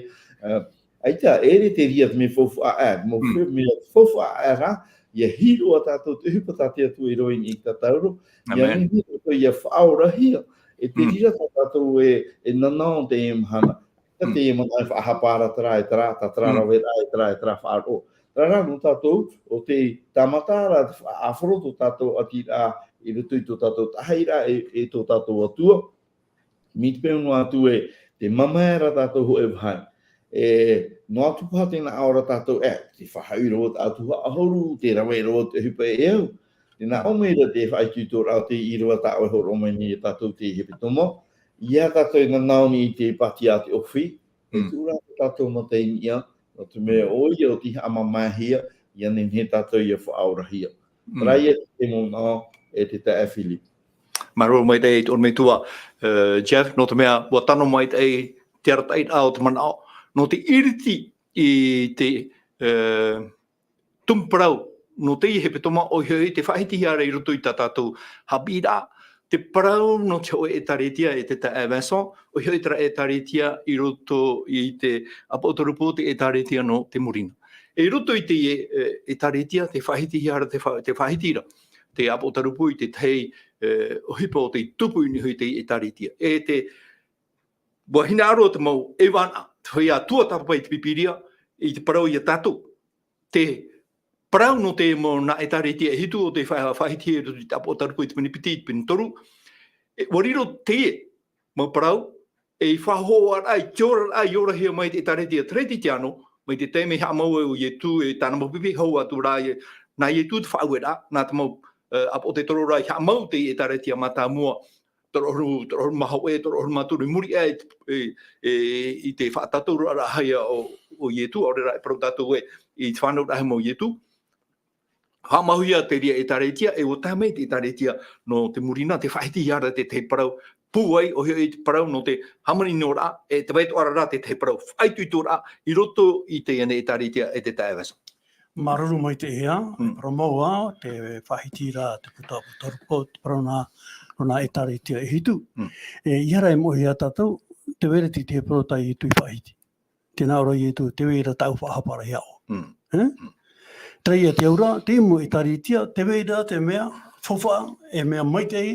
ā, ʻaita, e ʻere te reira te mea faufaʻa, ā, mau fe-, mea faufaʻa ra, ʻia hiʻo ā tātou te ʻohipa tā te Atua i rave i te tatauro, ʻia nehenehe tātou ʻia faʻaorahia, e te reira tā tātou e, e nānā i teie mahana. Tē teie manaʻo e faʻahapa ra terā, e terā, tā terā raveraʻa, e terā, e terā faʻaroʻo. Terā rā nō tātou, ʻo te tāmata ra, te faʻaʻāfaro tō tātou ʻatiraʻa, i roto i tō tātou tahaʻiraʻa, e, e tō tātou Atua. Mai te peu noa atu ē, tē mamae ra tātou hōʻē vāhi. E, noa atu paha tē nā ʻō ra tātou, e, tē faʻahoʻi roa atu ā ʻahuru, tē rave roa te ʻohipa e au. Tē nā ʻō mai ra te faʻaitoitoraʻa o te ʻīrava tā ʻoe e hōroʻa mai nei ia tātou te hepetoma. ʻIa tātou e nānā i te pātiʻa a te ʻōfī, e tuʻu ra tātou mata i niʻa, Nō te mea ʻoia ʻo tei haʻamāmāhia, ʻia nehenehe tātou ʻia faʻaorahia. Mm. Terā ia te manaʻo e te taeaʻe Philip. Māuruuru maitaʻi i tō ʻoe metua, eh, Jeff, nō te mea, ʻua tano maitaʻi te arataʻiraʻa o te manaʻo, nō te iriti i te, eh, tumu parau, nō teie hepetoma ʻoia hoʻi te faʻahitihia ra i roto i tā tātou haʻapiʻiraʻa, te parau nō te hōʻē ʻētāretia e te taeaʻe Vincent, ʻoia hoʻi terā ʻētāretia i roto i te ʻāpoʻotarupu o te ʻētāretia nō Te Murina. E i roto i teie, eh, ʻētāretia, te faʻahitihia ra, te fa-, te faʻahiti ra, te ʻāpoʻotarupu i te tahi, eh, ʻohipa o tei tupu i niʻa i teie ʻētāretia. E te, ʻua hinaʻaro te mau ʻeva na, te feiā tuatāpapa i te Pīpīria, i te parau ia tātou. Te parau nō te mau nā ʻētāretia e hitu o te fa-, faʻahitihia i te ʻāpoʻotarupu i te pene piti, i te pene toru. E, ʻua riro teie mau parau, e i faʻahoʻoraʻa, i te oraraʻa, i orahia mai te ʻētāretia Teretitiano, mai te taime i haʻamau ai ʻo Ietu e tāna mau pipi, hau atu rā, e, nā Ietu te faʻaueraʻa, nā te mau, eh, ʻāpoʻotetoro rā i haʻamau te ʻētāretia mātāmua, toru ʻahuru, toru ʻahuru mā hōʻē, toru ʻahuru mā toru, i muri aʻe i te, e, e, i te faʻatātauraʻa rahi o, o Ietu, ʻaore rā e parau tātou ē, i te fānauraʻahia mau Ietu. Haʻamauhia te reira ʻētāretia, e ʻua tae mai te ʻētāretia nō Te Murina, te faʻahitihia ra te tahi parau pūai, ʻoia hoʻi te parau nō te hāmaninoraʻa, e te vai atoʻa ra te tahi parau faʻaitoitoraʻa, i roto i teie nei ʻētāretia e te taeaʻe Vincent. Māuruuru maitaʻi ā, Mm. parau mau ā, te faʻahiti ra te puta ʻāpoʻotarupu, te parau nā, nō nā ʻētāretia e hitu. Mm. E, ʻeiaha e moʻehia tātou, tē vai ra te tahi parau tā Ietu i faʻahiti. Tē nā ʻō ra Ietu, tē vai ra tāʻu faʻahapa ra iā ʻoe. Mm. Eh? Mm. Terā ia te auraʻa, teie mau ʻētāretia, tē vai ra te mea faufaʻa, e mea maitaʻi,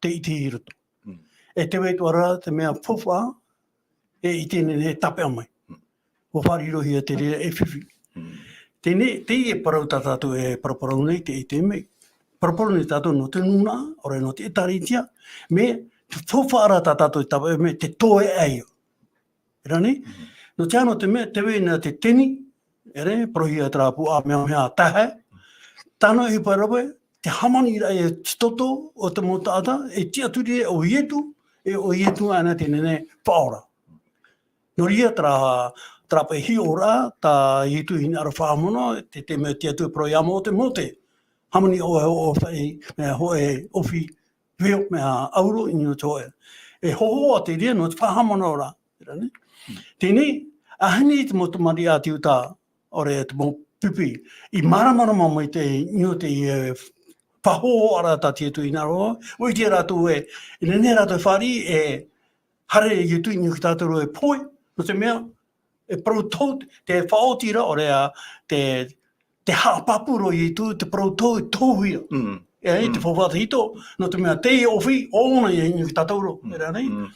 tē ʻite i roto. Mm. E tē vai atoʻa ra te mea faufaʻa, e ʻite e nehenehe e tāpeʻa mai. Mm. ʻUa faʻarirohia te reira e fifi. Mm. Teie, teie parau tā tātou e paraparau nei, tē ʻite mai. Paraparau nei tātou nō te nūnaʻa, ʻaore nō te ʻētāretia, mea faufaʻa ra tā tātou e tāpeʻa mai, te toeʻa ia. Terā nei? Mm. Nō te aha, nō te mea, tē vai na te teni, ʻere, parauhia terā puaʻa mehameha taehae. Tāna e ʻohipa rave, te hāmaniraʻa e te toto o te mau taʻata, e tiʻaturi ʻo Ietu, e ʻo Ietu ānei tē nehenehe e faʻaora. Nō reira terā, terā paʻi hiʻoraʻa, tā Ietu i hinaʻaro faʻahaʻamanaʻo, te, te mea tiʻaturi parau iā Mō-, Mōte. Hāmani ʻoe, ʻoe, ʻoe, mea hōʻē ʻofi, veo, mea ʻauro, i niʻa i te hōʻē. E hōhoʻa te reira nō te faʻahaʻamanaʻoraʻa. Terā nei. Teie nei, ʻaita nei te mau tamariʻi a te uta, ʻaore te mau pipi, i māramarama mai te, i niʻa i te, e, faʻahōhoʻaraʻa tā Ietu i hinaʻaro, ʻua ʻite rātou ē, e nehenehe rātou e fāriʻi, e haere Ietu i niʻa ia tātou e pohe, nō te mea, e parau tohu, te faʻaoti ra, ʻaore rā, te, te haʻapāpū roa Ietu, te parau tohu, tohuhia. Mm. E, te Mm. faufaʻa tahito, nō te mea, teie ʻofi, ʻo ʻōna ia i niʻa ia tātou, Mm. terā nei. Mm.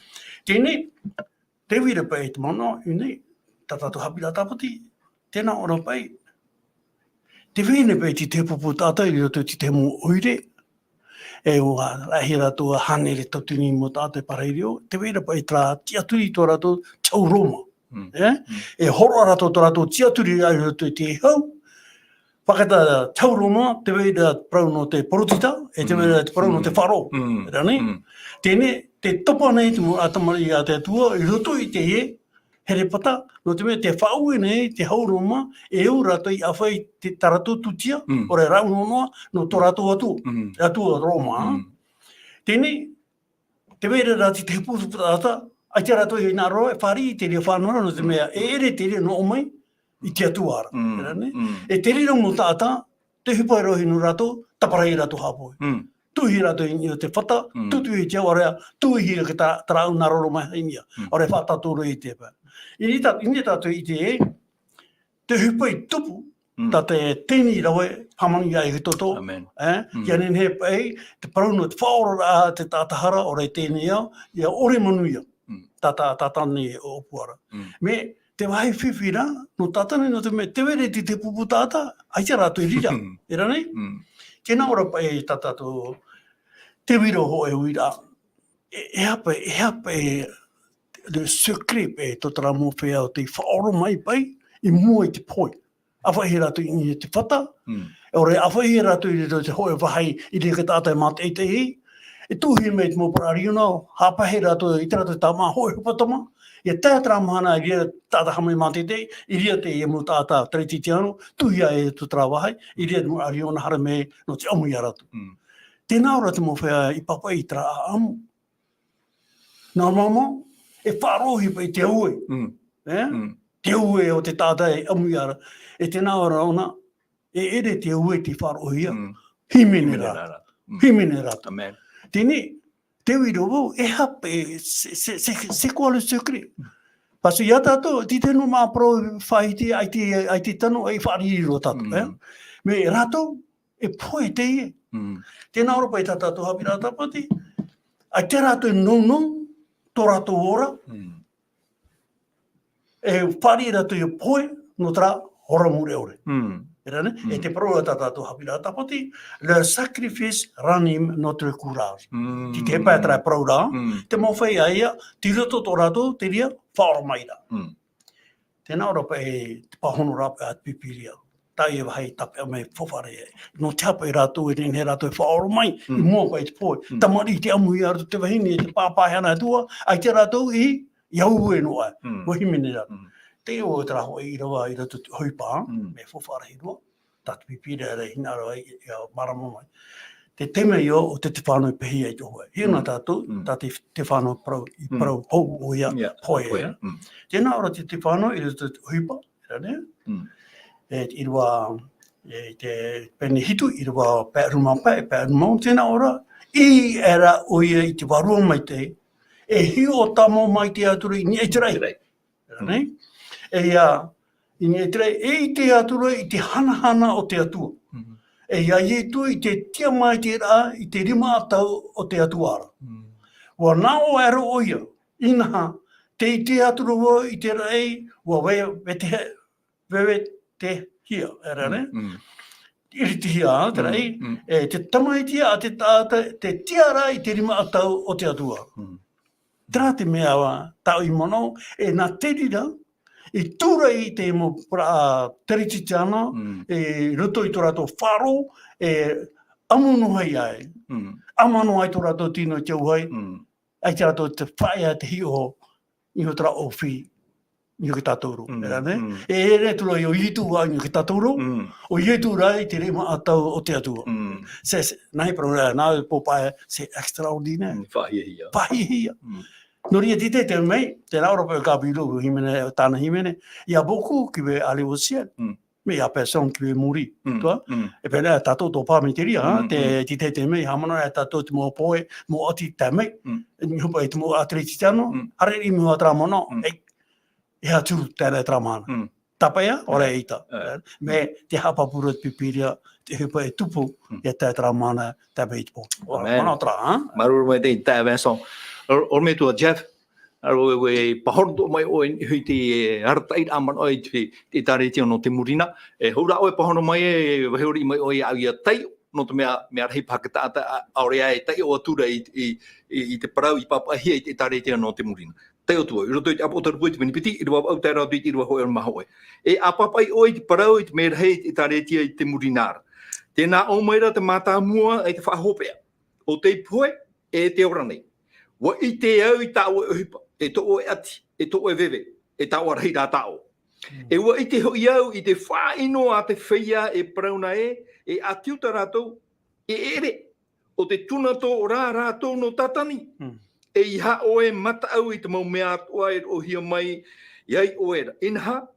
Teie nei, tē vai ra paʻi te manaʻo, i nei, tā tātou haʻapiʻiraʻa tāpati, tē nā ʻō ra paʻi. Tē vai nei paʻi te tahi pupu taʻata i roto i te tahi mau ʻoire. E ʻua rahi rātou ā hānere tauatini mau taʻata e pārahi i te reo. Tē vai ra paʻi terā tiʻaturi i tō rātou tau Roma. Mm. E? Mm. E hōroʻa rātou tō rātou tiʻaturi i roto i te hau. Faʻaʻite tau Roma, tē vai ra parau nō te porotita, e tē vai ra Mm. te parau nō te Mm. faʻaroʻo. Mm. Terā nei? Mm. Teie nei, tē topa nei te mau tamariʻi a te Atua, i roto i teie herepata, nō te mea tē faʻaue nei te hau Roma, e au rātou i ʻāfaʻi i te, tā rātou tūtia, Mm. ʻaore rā noa, nō tō rātou Atua, Mm. Atua Roma. Mm. Teie nei, tē vai ra te tahi pupu taʻata, ʻaita rātou i hinaʻaro e fāriʻi i te reira faʻanahoraʻa, nō te Mm. mea, e ʻere te reira nō ʻō mai, i te Atua ra. Mm. Terā nei? Mm. E te reira mau taʻata, te ʻohipa e rohi nō rātou, tāparahi rātou haʻapohe. Mm. Tuʻuhia rātou i niʻa i te fata, Mm. tuʻutuʻuhia te ao, ʻaore rā, tuʻuhia te tā-, terā ʻau nā roro mai i niʻa. Mm. ʻAore faʻatātoro i te pae. I niʻa tā-, i niʻa tātou i te, te ʻohipa i tupu, Mm. tā te teni rave, hāmani ia i te toto. Amen. E? Mm. ʻIa nehenehe paʻi, te parau nō te faʻaoraraʻa, te taʻata hara, ʻaore teie nei ao, ʻia ʻore manuia. Mm. Tā, tā, tā tāna nei ʻōpua ra. Mm. Mea, te vāhi fifi ra, nō tātou nei, nō te mea, tē vai ra te, te pupu taʻata, ʻaita rātou i reira. Terā nei? Mm. Tē nā ʻō ra paʻi tā tātou, te viro hōʻē uiraʻa. E, e aha paʻi, e aha paʻi, le secret paʻi, tō terā mau feiā tei faʻaora mai paʻi, i mua i te pohe. ʻĀfaʻi rātou i niʻa i te fata, Mm. ʻaore ʻāfaʻi rātou i roto i te hōʻē vāhi i reira te taʻata e mātaʻitaʻi, e tuʻuhia mai te mau parau ʻāriona, haʻapaʻo rātou i terā tāmā hōʻē hepetoma, Ia tae terā mahana, i reira taʻata haʻamau mātete, i reira teie mau taʻata Teretitiano, tuʻu ia e tō terā vāhi, i reira mau ariona haere mai nō te ʻamu ia rātou. Mm. Tēnā ora te mau feiā i pāpaʻi i terā ʻaʻamu. Normalement, e faʻaroʻohia paʻi te ue. Mm. Eh? Mm. Te ue o te taʻata e ʻamu ia ra. E tēnā ora ʻōna, e ʻere te ue tei faʻaroʻohia. Mm. Hīmene rātou. Hīmene rātou. Mm. Hīmene rātou. Amen. Teie, te ui rā vau, e aha paʻi, c'est, c'est, c'est, c'est quoi le secret? Parce que ia tātou, tē iti noa mā parau faʻahiti, ʻaita, ʻaita tano, ʻaita faʻariro tātou, Mm. eh? Mai rātou, e pohe teie. Mm. Tēnā ora paʻi tā tātou haʻapiʻiraʻa tāpati, ʻaita rātou e nounou, tō rātou ora, Mm. e fāriʻi rātou ia pohe, nō terā ora mure ʻore. Mm. E rā nei, e Mm. te parau ra tā tātou haʻapiʻiraʻa tāpati, le sacrifice ranime notre courage. Mm. Tē ʻite paʻi terā parau ra, Mm. te mau feiā ia, tei roto tō rātou, te reira, faʻaoromaʻiraʻa. Mm. Tēnā ora paʻi te pāhono ra paʻi a te Pīpīria. Teie vāhi tāpeʻa mai faufaʻa ra. Nō te aha paʻi rātou, e nehenehe rātou e faʻaoromaʻi, i Mm. mua paʻi te pohe. Mm. Tamariʻi tei ʻamu ia rātou te vahine, te pāpā e ana atu ā, ʻaita rātou i, i ue noa. Mm. ʻUa hīmene rātou. Mm. Teie ʻoe terā hōʻē ʻīrava i roto i te ʻohipa, Mm. mea faufaʻa rahi roa. Tā te Pīpīria ra e hinaʻaro ai, ʻia mārama mai. Te taime ïa o te, te fānau e pehe ai te hōʻē. Hiʻo na Mm. tātou, Mm. tā te, te fānau parau, i Mm. parau hou ʻoia, Ia, pohe, pohe. eh? Mm. Tēnā ora te, te fānau, i roto i te ʻohipa, e rā nei? Mm. E, ʻīrava, e, te pene hitu, ʻīrava pae rima pae, pae rima, tēnā ora, i ʻere ʻoia i te Vārua Maitaʻi, e hiʻo tāmau maitaʻi atu ra i niʻa i te raʻi. Te raʻi. Rā nei? Mm. E ia, i niʻa i te raʻi, e ʻite atu ra i te hanahana o te Atua. Mm. E ia Ietu i te tiʻa maitaʻi ra i te rima ʻatau o te Atua ra. Mm. ʻUa nā ʻō aʻera ʻoia, inaha, tē ʻite atu ra vau i te raʻi, ʻua ve-, vete-, vevetehia, e rā nei? Mm, mm. Iritihia, te raʻi, Mm, mm. e te tamaiti a te taʻata, te tiʻa ra i te rima ʻatau o te Atua. Mm. Terā te mea tāʻu i manaʻo, e nā te reira, i tura i te mau parau Teretitiano, Mm. i roto i tō rātou faʻaroʻo, e ʻamu noa ai. Mm. ʻAma noa ai tō rātou tino i te auahi, Mm. ʻaita rātou te faʻaea te hiʻo, i hō terā ʻōfī, i hō ki tātou rō. Mm, E rā nei? mm. E ʻere atu ra ʻo Ietu ā i hō ki tātou rō, Mm. ʻo Ietu rā i te rima ʻatau o te Atua. Mm. Se, se, nā hea parau ra, nā pōpaʻa, c'est extraordinaire. Mm, faʻahiahia. Faʻahiahia. Mm. Nō reira, tē ʻite mai, tē nā ʻō ra paʻi Gabriel, hīmene, tāna hīmene, il y a beaucoup qui veulent aller au ciel, Mm. mais il y a personne qui veut mourir, Mm, tu vois. mm. E pēnā tātou tō pā mai te reira, Mm, te, mm. tē ʻite mai, haʻamanaʻo ra tātou te mau pohe, mau ʻati tae mai, Mm. i hō paʻi te mau Teretitiano, Mm. haere i mua terā manaʻo, Mm. e, e aha atu terā, terā mahana. Mm. Tāpeʻa, ʻaore ʻaita. Eh. Mai te haʻapāpū ra te Pīpīria, te ʻohipa e tupu, Mm. e tae terā mahana, tae mai i te pō. Ora, Amen. Manaʻo terā, ha? Māuruuru maitaʻi, Vincent. Ora, ora mai atoʻa Jeff, ʻaore e pāhono atoʻa mai ʻoe i te arataʻiraʻa manaʻo i te, te ʻĒtārētia nō te muri na. E hou rā ʻoe e pāhono mai, e vaiiho riʻi mai ʻoe iāʻu ʻia taiʻo, nō te mea, mea rahi paha te taʻata, ʻa, ʻaore ā e taiʻo atu ra i, i, i, i te parau i pāpaʻihia i te ʻĒtārētia nō te muri na. Taiʻo atu vau, i roto i te ʻĀpotarupo i te pene piti, ʻīrava vaʻu tae roa atu i te ʻīrava hōʻē oromā hōʻē. E ʻa pāpaʻi ʻoe i te parau i te mea rahi i te ʻĒtārētia i te muri nā ra. Tē nā ʻō mai ra te mātāmua e te faʻahopea. ʻO tei pohe, e te ora nei. ʻUa ʻite au i tā ʻoe ʻohipa, e tō ʻoe ʻati, e tō ʻoe veve, e taoʻa rahi rā tā ʻoe. Mm. E ʻua ʻite hoʻi au i te faʻaʻino a te feiā e parau na ē, e ʻati uta rātou, e ʻere, ʻo te tuna tō rā rātou nō Tātani. Mm. E ʻeiaha ʻoe e mataʻu i te mau mea atoʻa e roʻohia mai iā ʻoe ra. Inaha,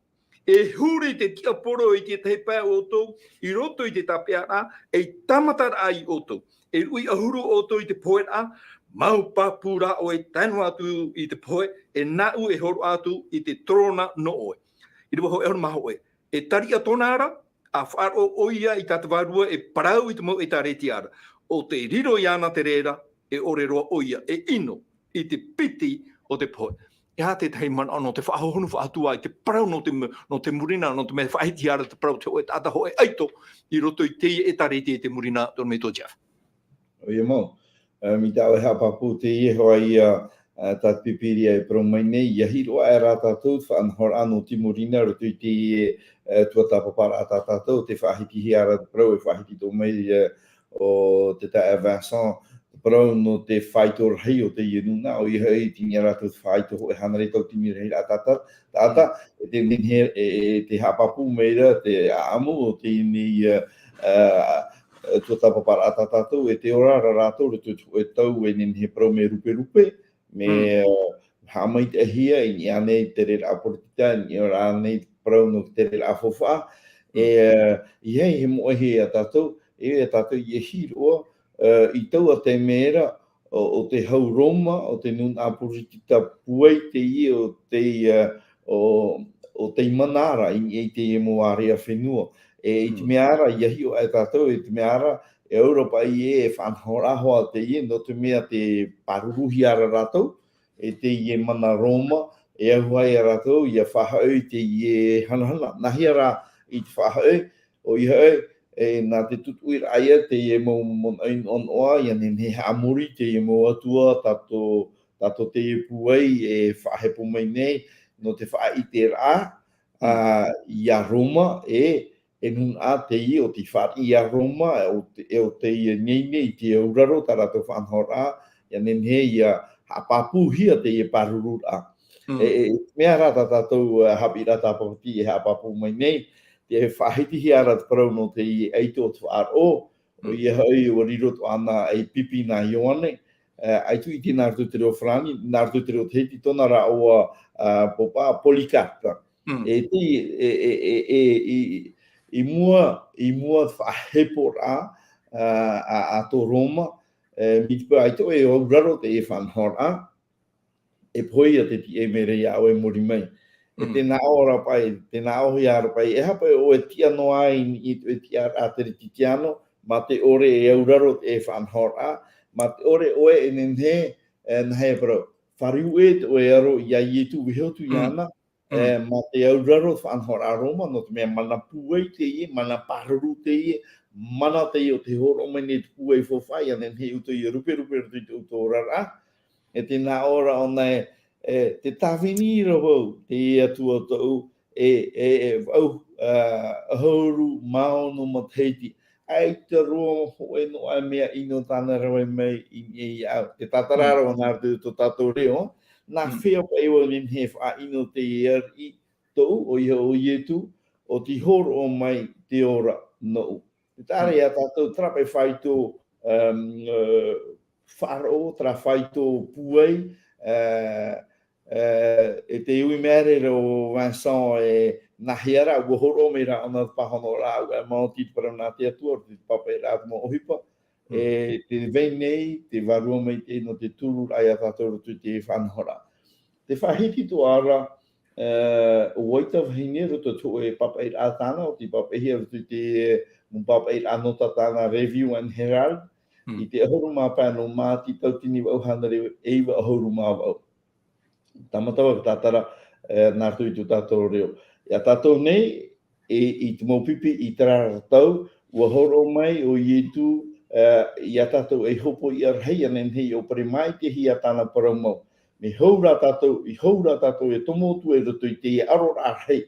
e huri te tiaporo i te tahi pae o ʻoutou, i roto i te tāpeʻaraʻa, ei tāmataraʻa iā ʻoutou. E ruʻi ʻahuru ʻoutou i te poheraʻa, mau pāpū rā ʻoe tae noa atu i te pohe, e nāʻu e hōroʻa atu i te torona nō ʻoe. ʻĪrava hōʻē ʻahuru mā hōʻē. E tariʻa tōna ra, ʻa faʻaroʻo ʻoia i tā te Vārua e parau i te mau ʻĒtārētia ra. ʻO tei riro iāna te reira, e ʻore roa ʻoia, e ʻino i te piti o te pohe. E aha te tahi manaʻo nō te faʻahohonu faʻahou ā i te parau nō te mu-, nō te muri na, nō te mea faʻahitihia ra te parau te hōʻē taʻata hōʻē ʻaito i roto i teie ʻĒtārētia i te muri na, tō me tō Jeff. ʻOia mau. Ā, mai tā ʻoe haʻapāpū teie hoʻi, ā, ā, tā te Pīpīria e parau mai nei, ʻia hiʻo aʻe rā tātou, te faʻanahoraʻa nō te muri na, roto i teie, ā, tuatāpaparaʻa tā tātou, tē faʻahitihia ra te parau, e faʻahiti atoʻa mai, ā, ʻo te taeaʻe Vincent, te parau nō te faito rahi o teie nūnaʻa, ʻoia hoʻi, tei niʻa rātou te faito hōʻē hānere tauatini rahi raʻa taʻata, taʻata, e te nehenehe, e, e te haʻapāpū mai ra te ʻāʻamu o teie nei, ā, ā, tuatāpapa raʻa tā tātou, e te ora ra rātou, roto i te hōʻē tau, e nehenehe parau mea ruperupe, mea, ā, haʻamaitaʻihia i niʻa nei te reira poritita, i niʻa nei parau nō te reira faufaʻa. E, ā, ʻeiaha e moʻehia ia tātou, e ia tātou i hiʻo, ā, i taua taime ra, ʻo, ʻo te hau Roma, ʻo te nūnaʻa poritita pūai teie, ʻo te, ā, ʻo, ʻo tei mana ra i niʻa i teie mau ārea fenua. E, i te mea ra, ʻia hiʻo aʻe tātou, i te mea ra, e au ra paʻi ē, e faʻanahoraʻa hoʻi teie, nō te mea tē pāruruhia ra rātou, e teie mana Roma, e auahi ia rātou, ʻia faʻahoʻi i teie hanahana. Nāhea rā i te faʻahoʻi, ʻoia hoʻi, e, nā te tutuʻiraʻa ia teie mau manaʻo noʻanoʻa, ʻia nehenehe haʻamori teie mau atua, tātou, tātou teie pūai, e faʻahepo mai nei, nō te faʻaʻiteraʻa, ā, ia Roma, e, e nūnaʻa teie ʻo tei fāriʻi ia Roma, e ʻo te, e ʻo teie nei nei i te auraro tā rātou faʻanahoraʻa, ʻia nehenehe ʻia haʻapāpūhia teie pārururaʻa. E, e, mea rā tā tātou, ā, haʻapiʻiraʻa tāpapati e haʻapāpū mai nei, tē faʻahitihia ra te parau nō teie ʻaito o te faʻaroʻo, ʻoia hoʻi, ʻua riro atoʻa na ei pipi nā Ioane, ā, ʻaita i ʻite nā rātou te reo farāni, nā rātou te reo Tahiti, tōna rāʻau, ā, pāpā Polycarpe. E te, e, e, e, e, i, i mua, i mua faʻaheporaʻa, ā, a, a tō Roma, e, mai te peu ʻaita ʻoe e auraro teie faʻanahoraʻa, e pohe ia te tiʻa mai ra ia ʻoe e muri mai. E tē nā ʻō ra paʻi, tē nā ʻōhia ra paʻi, e aha paʻi ʻoe e tiʻa noa ai i, i te tiʻaraʻa Teretitiano, mā te ʻore e auraro teie faʻanahoraʻa, mā te ʻore ʻoe e nehenehe, e, nāhea parau, fāriu ʻē tō ʻoe aro ia Ietu, vaiiho atu iāna, e, mā te auraro faʻanahoraʻa Roma, nō te mea mana pūai teie, mana pāruru teie, mana teie ʻo tē hōroʻa mai nei te pūai faufaʻa, ʻia nehenehe ʻoutou ʻia ruperupe i roto i tō ʻoutou oraraʻa. E tē nā ʻō ra ʻōna ē, e, te tāvini ra vau, teie Atua tōʻu, e, e, e, vau, ā, ʻahuru mā ono matahiti. ʻAita roa hōʻē noa mea ʻino tāna e rave mai i niʻa iāʻu. Tē tātara ra vau nā rātou tō tātou reo, nā hea paʻi ʻua nehenehe e faʻaʻino teie ariʻi tōʻu, ʻoia ʻo Ietu, ʻo tei hōroʻa mai te ora nōʻu. Tē taʻa ra ia tātou terā paʻi faito, um, ā, faʻaroʻo, terā faito pūai, ā, ā, e te ui mai ra ʻo Vincent, e nāhea rā, ʻua hōroʻa mai ra ʻōna te pāhonoraʻa, ʻua maoti te parau nā te Atua, te pāpaʻiraʻa a te mau ʻohipa, e tē vai nei, te vārua maitaʻi nō te turu ra ia tātou i roto i te faʻanahoraʻa. Tē faʻahiti atoʻa ra, e, ʻo Waita Vahine i roto i te hōʻē pāpaʻiraʻa tāna, ʻo tei pāpaʻihia i roto i te mau pāpaʻiraʻa nota tāna Review and Herald, i te ʻahuru mā pae nō Māti, tauatini vaʻu hānere e iva ʻahuru mā vaʻu. Tāmata vau e tātara, e, nā rātou i tō tātou reo. Ia tātou nei, e, i te mau pipi i terā ra tau, ʻua hōroʻa mai ʻo Ietu, e, ia tātou ei hōpoiʻa rahi, ʻia nehenehe e ʻōpere maitaʻihia tāna parau mau. Mea hou rā tātou, e hou rā tātou e tomo atu i roto i te aroraʻa rahi,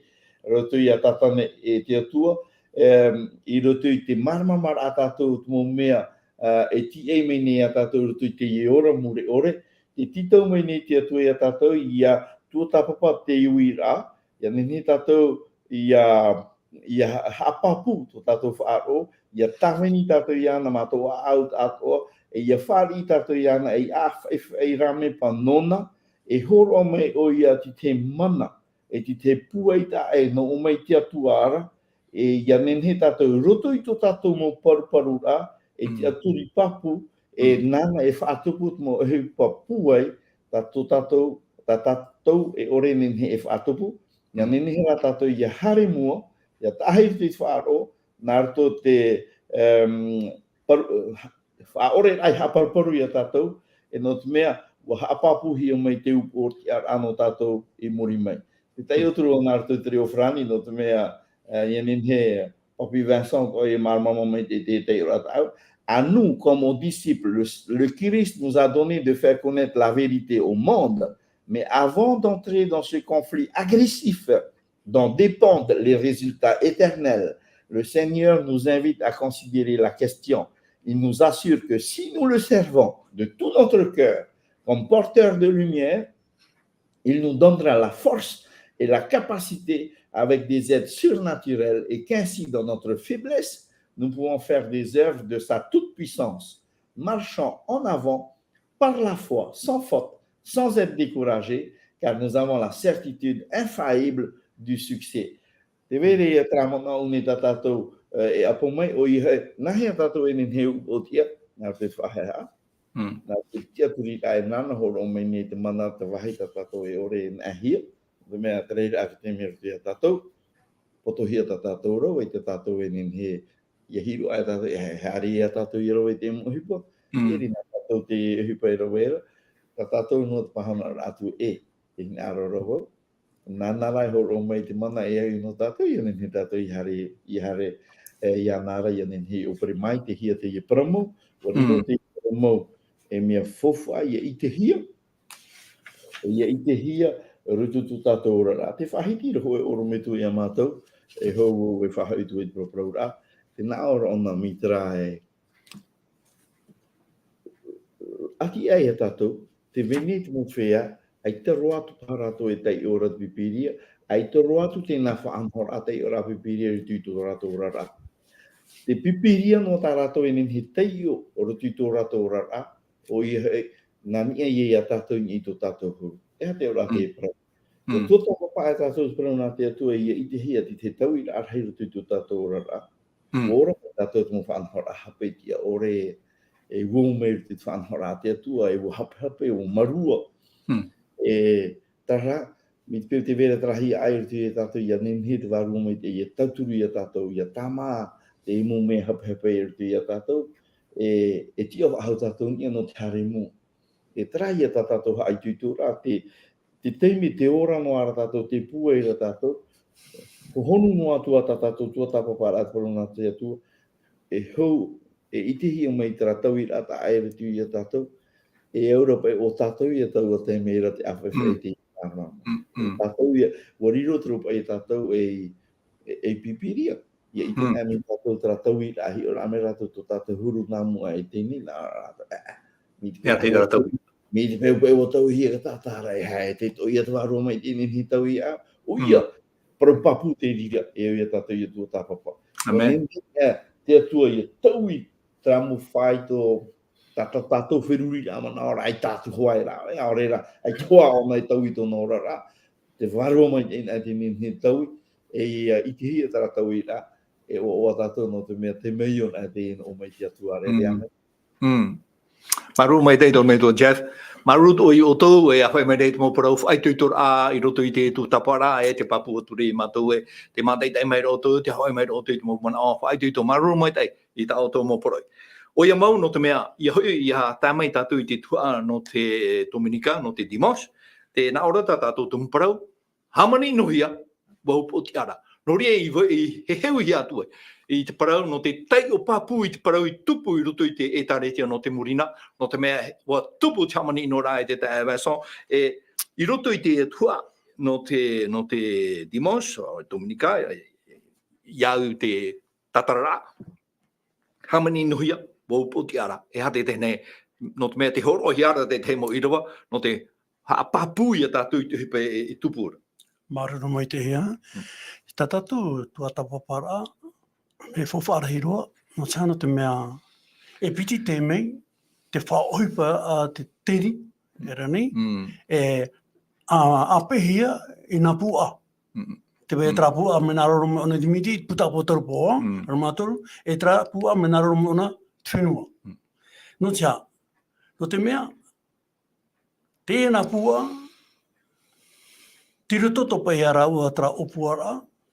i roto ia Tātane e te Atua, e, i roto i te māramarama ra tātou te mau mea, e, e tīaʻi mai nei ia tātou i roto i teie ora mure ʻore, tē tītau mai nei te Atua ia tātou, ʻia tuatāpapa te uiraʻa, ʻia nehenehe tātou ʻia, ʻia haʻapāpū tō tātou faʻaroʻo, ʻia tāvini tātou iāna mā tō ʻāʻau atoʻa, e ʻia fāriʻi tātou iāna ei ʻāfaʻifaʻi rāmepa nōna, e hōroʻa mai ʻoia i te mana, e i te pūai taʻa ʻē nō ʻō mai te Atua ra, e ʻia nehenehe tātou i roto i tō tātou mau paruparuraʻa, e tiʻaturi pāpū, e nāna e faʻatupu te mau ʻohipa pūai, tā tō tātou, tā tātou e ʻore e nehenehe e faʻatupu, ʻia nehenehe rā tātou ʻia haere i mua, ʻia taʻahi i te faʻaroʻo, nā roto te, em, paru-, faʻaʻore ai haʻaparuparu ia tātou, e nō te mea, ʻua haʻapāpūhia mai te upoʻo tiʻaraʻa nō tātou i muri mai. Tē taiʻo atu ra vau nā roto i te reo farāni, nō te mea, e, ʻia nehenehe, Papi Vincent, ʻoe e māramarama mai te, te, te taiʻoraʻa tāʻu. À nous, comme aux disciples, le, le Christ nous a donné de faire connaître la vérité au monde, mais avant d'entrer dans ce conflit agressif dont dépendent les résultats éternels, le Seigneur nous invite à considérer la question, Il nous assure que si nous le servons de tout notre cœur comme porteur de lumière, il nous donnera la force et la capacité, avec des aides surnaturelles, et qu'ainsi, dans notre faiblesse, nous pouvons faire des œuvres de sa toute-puissance, marchant en avant par la foi, sans faute, sans être découragés, car nous avons la certitude infaillible du succès. Te vai ra ia terā manaʻo nei tā tātou, e, e ʻapo mai, ʻoia hoʻi, nāhea tātou e nehenehe e ʻūʻotiʻa, nā te faʻahaʻehaʻa. Mm. Nā te tiʻaturi rā e nāna hōroʻa mai nei te mana, te vāhi tā tātou e ʻore e naʻahia. Te mea te reira ake te mea ia tātou, potohia tā tātou rau, e tā tātou e nehenehe, ia hiʻo aʻe tātou, e haere ia tātou ia rave i te mau ʻohipa. Mm. E riro tātou te ʻohipa e rave ra. Tā tātou noa te pāhonoraʻa atu e, e hinaʻaro ra vau. Nāna rā e hōroʻa mai te mana e au nō tātou, ia nehenehe tātou ia haere, ia haere, e, ia nā ra, ia nehenehe e ʻōpere maitehia teie parau mau, ʻua riro Mm. teie parau mau, e mea faufaʻa, ia ʻitehia, ia ʻitehia, roto i tō tātou oraraʻa. Te faʻahiti ra hoʻi ʻorometua ia mātou, e hou, e faʻahoʻi atu i te paraparauraʻa, te nā ʻō ra ʻōna mai terā e, ʻati aʻe ia tātou, tē vai nei te mau feiā, ʻaita roa atu paha rātou e taiʻo ra te Pīpīria, ʻaita roa atu tēnā faʻanahoraʻa taiʻoraʻa Pīpīria i roto i tō rātou oraraʻa. Te Pīpīria noa tā rātou e nehenehe e taiʻo i roto i tō rātou oraraʻa, ʻoia hoʻi, nā niʻa ia ia tātou i niʻa i tō tātou huru. E aha te auraʻa Mm. te parau? Mm. Ko tō tāpapa e tātou te parau nā te Atua ia ʻitehia te, te tauiraʻa rahi i roto i tō tātou oraraʻa. Mm. ʻUa ora mai tātou te mau faʻanahoraʻa hape tiʻa ʻore, e ʻua ō mai i roto i te faʻanahoraʻa a te Atua, e ʻua hapehape, ʻua mārua. Mm. E, terā, mai te peu tē vai ra terā hiaʻai i roto ia tātou, ia nehenehe te Vārua Maitaʻi ia tauturu ia tātou, ia tāmā te mau mea hapehape i roto ia tātou, e, e tiʻa faʻahou tātou i niʻa nō te haere i mua. E terā ia tā tātou haʻaitoitoraʻa, te, te taime tē ora noa ra tātou, tē pūai ra tātou, ʻua honu noa atu ā tā tātou tuatāpaparaʻa, te parau nā te Atua, e hou, e ʻitehia mai terā tauiraʻa taʻa ʻē i roto ia tātou, e au ra paʻi ʻo tātou ia taua taime ra te ʻāfaʻi Mm. i te ʻāmā. Mm, mm. Tātou ia, ʻua riro atu ra paʻi ia tātou ei, ei, ei Pīpīria. Ia ʻite Mm. aʻe mai tātou terā tauiraʻa, hiʻoraʻa mai rātou tō tātou huru nā mua e teie nei, nā rātou, ā, ā, mai te Ia, peu tei rātou. Mai te peu paʻi ʻua tauihia e te Taʻata ra, e haere, tē toʻo ia te Vārua Maitaʻi e nehenehe e tauihaʻa. ʻOia, Mm. parau pāpū te reira, e au ia tātou ia tuatāpapa. ʻĀmene. ʻUa nehenehe, ā, te Atua ia taui terā mau faito, tā, tā tātou feruriraʻa manaʻo ra, ʻaita atu hoʻi ra, e, ʻaore ra, ʻaita hoʻi ʻōna e taui i tōna oraraʻa, te Vārua Maitaʻi e nehenehe e taui, e ia ʻitehia terā tauiraʻa, e ʻoaʻoa tātou nō te mea te mea ʻōna e tē noaʻa mai te Atua ra, Mm. ʻāmene. Mm. Māuruuru maitaʻi tō metua Jeff. Māuruuru atoʻa ia ʻoutou, e ʻāfaʻi mai nei te mau parau faʻaitoitoraʻa i roto i te tuatāpaparaʻa, e tē pāpū atu ra ia mātou ē, tē mātaʻitaʻi mai ra ʻoutou, tē haʻapaʻo mai ra ʻoutou i te mau manaʻo faʻaitoito. Māuruuru maitaʻi i tā ʻoutou mau parau. ʻOia mau, nō te mea, ʻia hoʻi, ʻia tae mai tātou i te tuhaʻa nō te Tominika, nō te dimanche, tē nā ʻō ra tā tātou tumu parau, hāmani-noa-hia, ʻua upoʻotiʻa ra. Nō reira i va-, i heheuhia atu ai i te parau nō te taiʻo pāpū i te parau i tupu i roto i te ʻĒtārētia nō te muri nā, nō te mea ʻua tupu te hāmani-noa-raʻa e te taeaʻe Vincent, e, i roto i te tuhaʻa nō te, nō te dimanche, ʻo Tominika, e, e, ʻia au te tātararaʻa. Hāmani-noa-hia, ʻua upoʻotiʻa ra. E aha te tahi nei, nō te mea tē hōroʻahia ra te tahi mau ʻīrava, nō te haʻapāpū ia tātou i te ʻohipa e, e tupu ra. Māuruuru maitaʻi ia. Mm. Tā tātou tuatāpaparaʻa, e faufaʻa rahi roa, nō te aha, nō te mea, e piti te mea, te faʻaʻohipa a te teri, e rā nei, Mm. e, a, ʻāpeʻehia i nā pūʻa. Mm. Te vai Mm. terā pūʻa mea nā roro mai ʻōna i te miti, puta pō toru pō, Mm. raro mā toru, e terā pūʻa mea nā roro mai ʻōna te fenua. Mm. Nō te aha, nō te mea, teie nā pūʻa, tei roto atoʻa paʻi ia rāua terā ʻōpuaraʻa,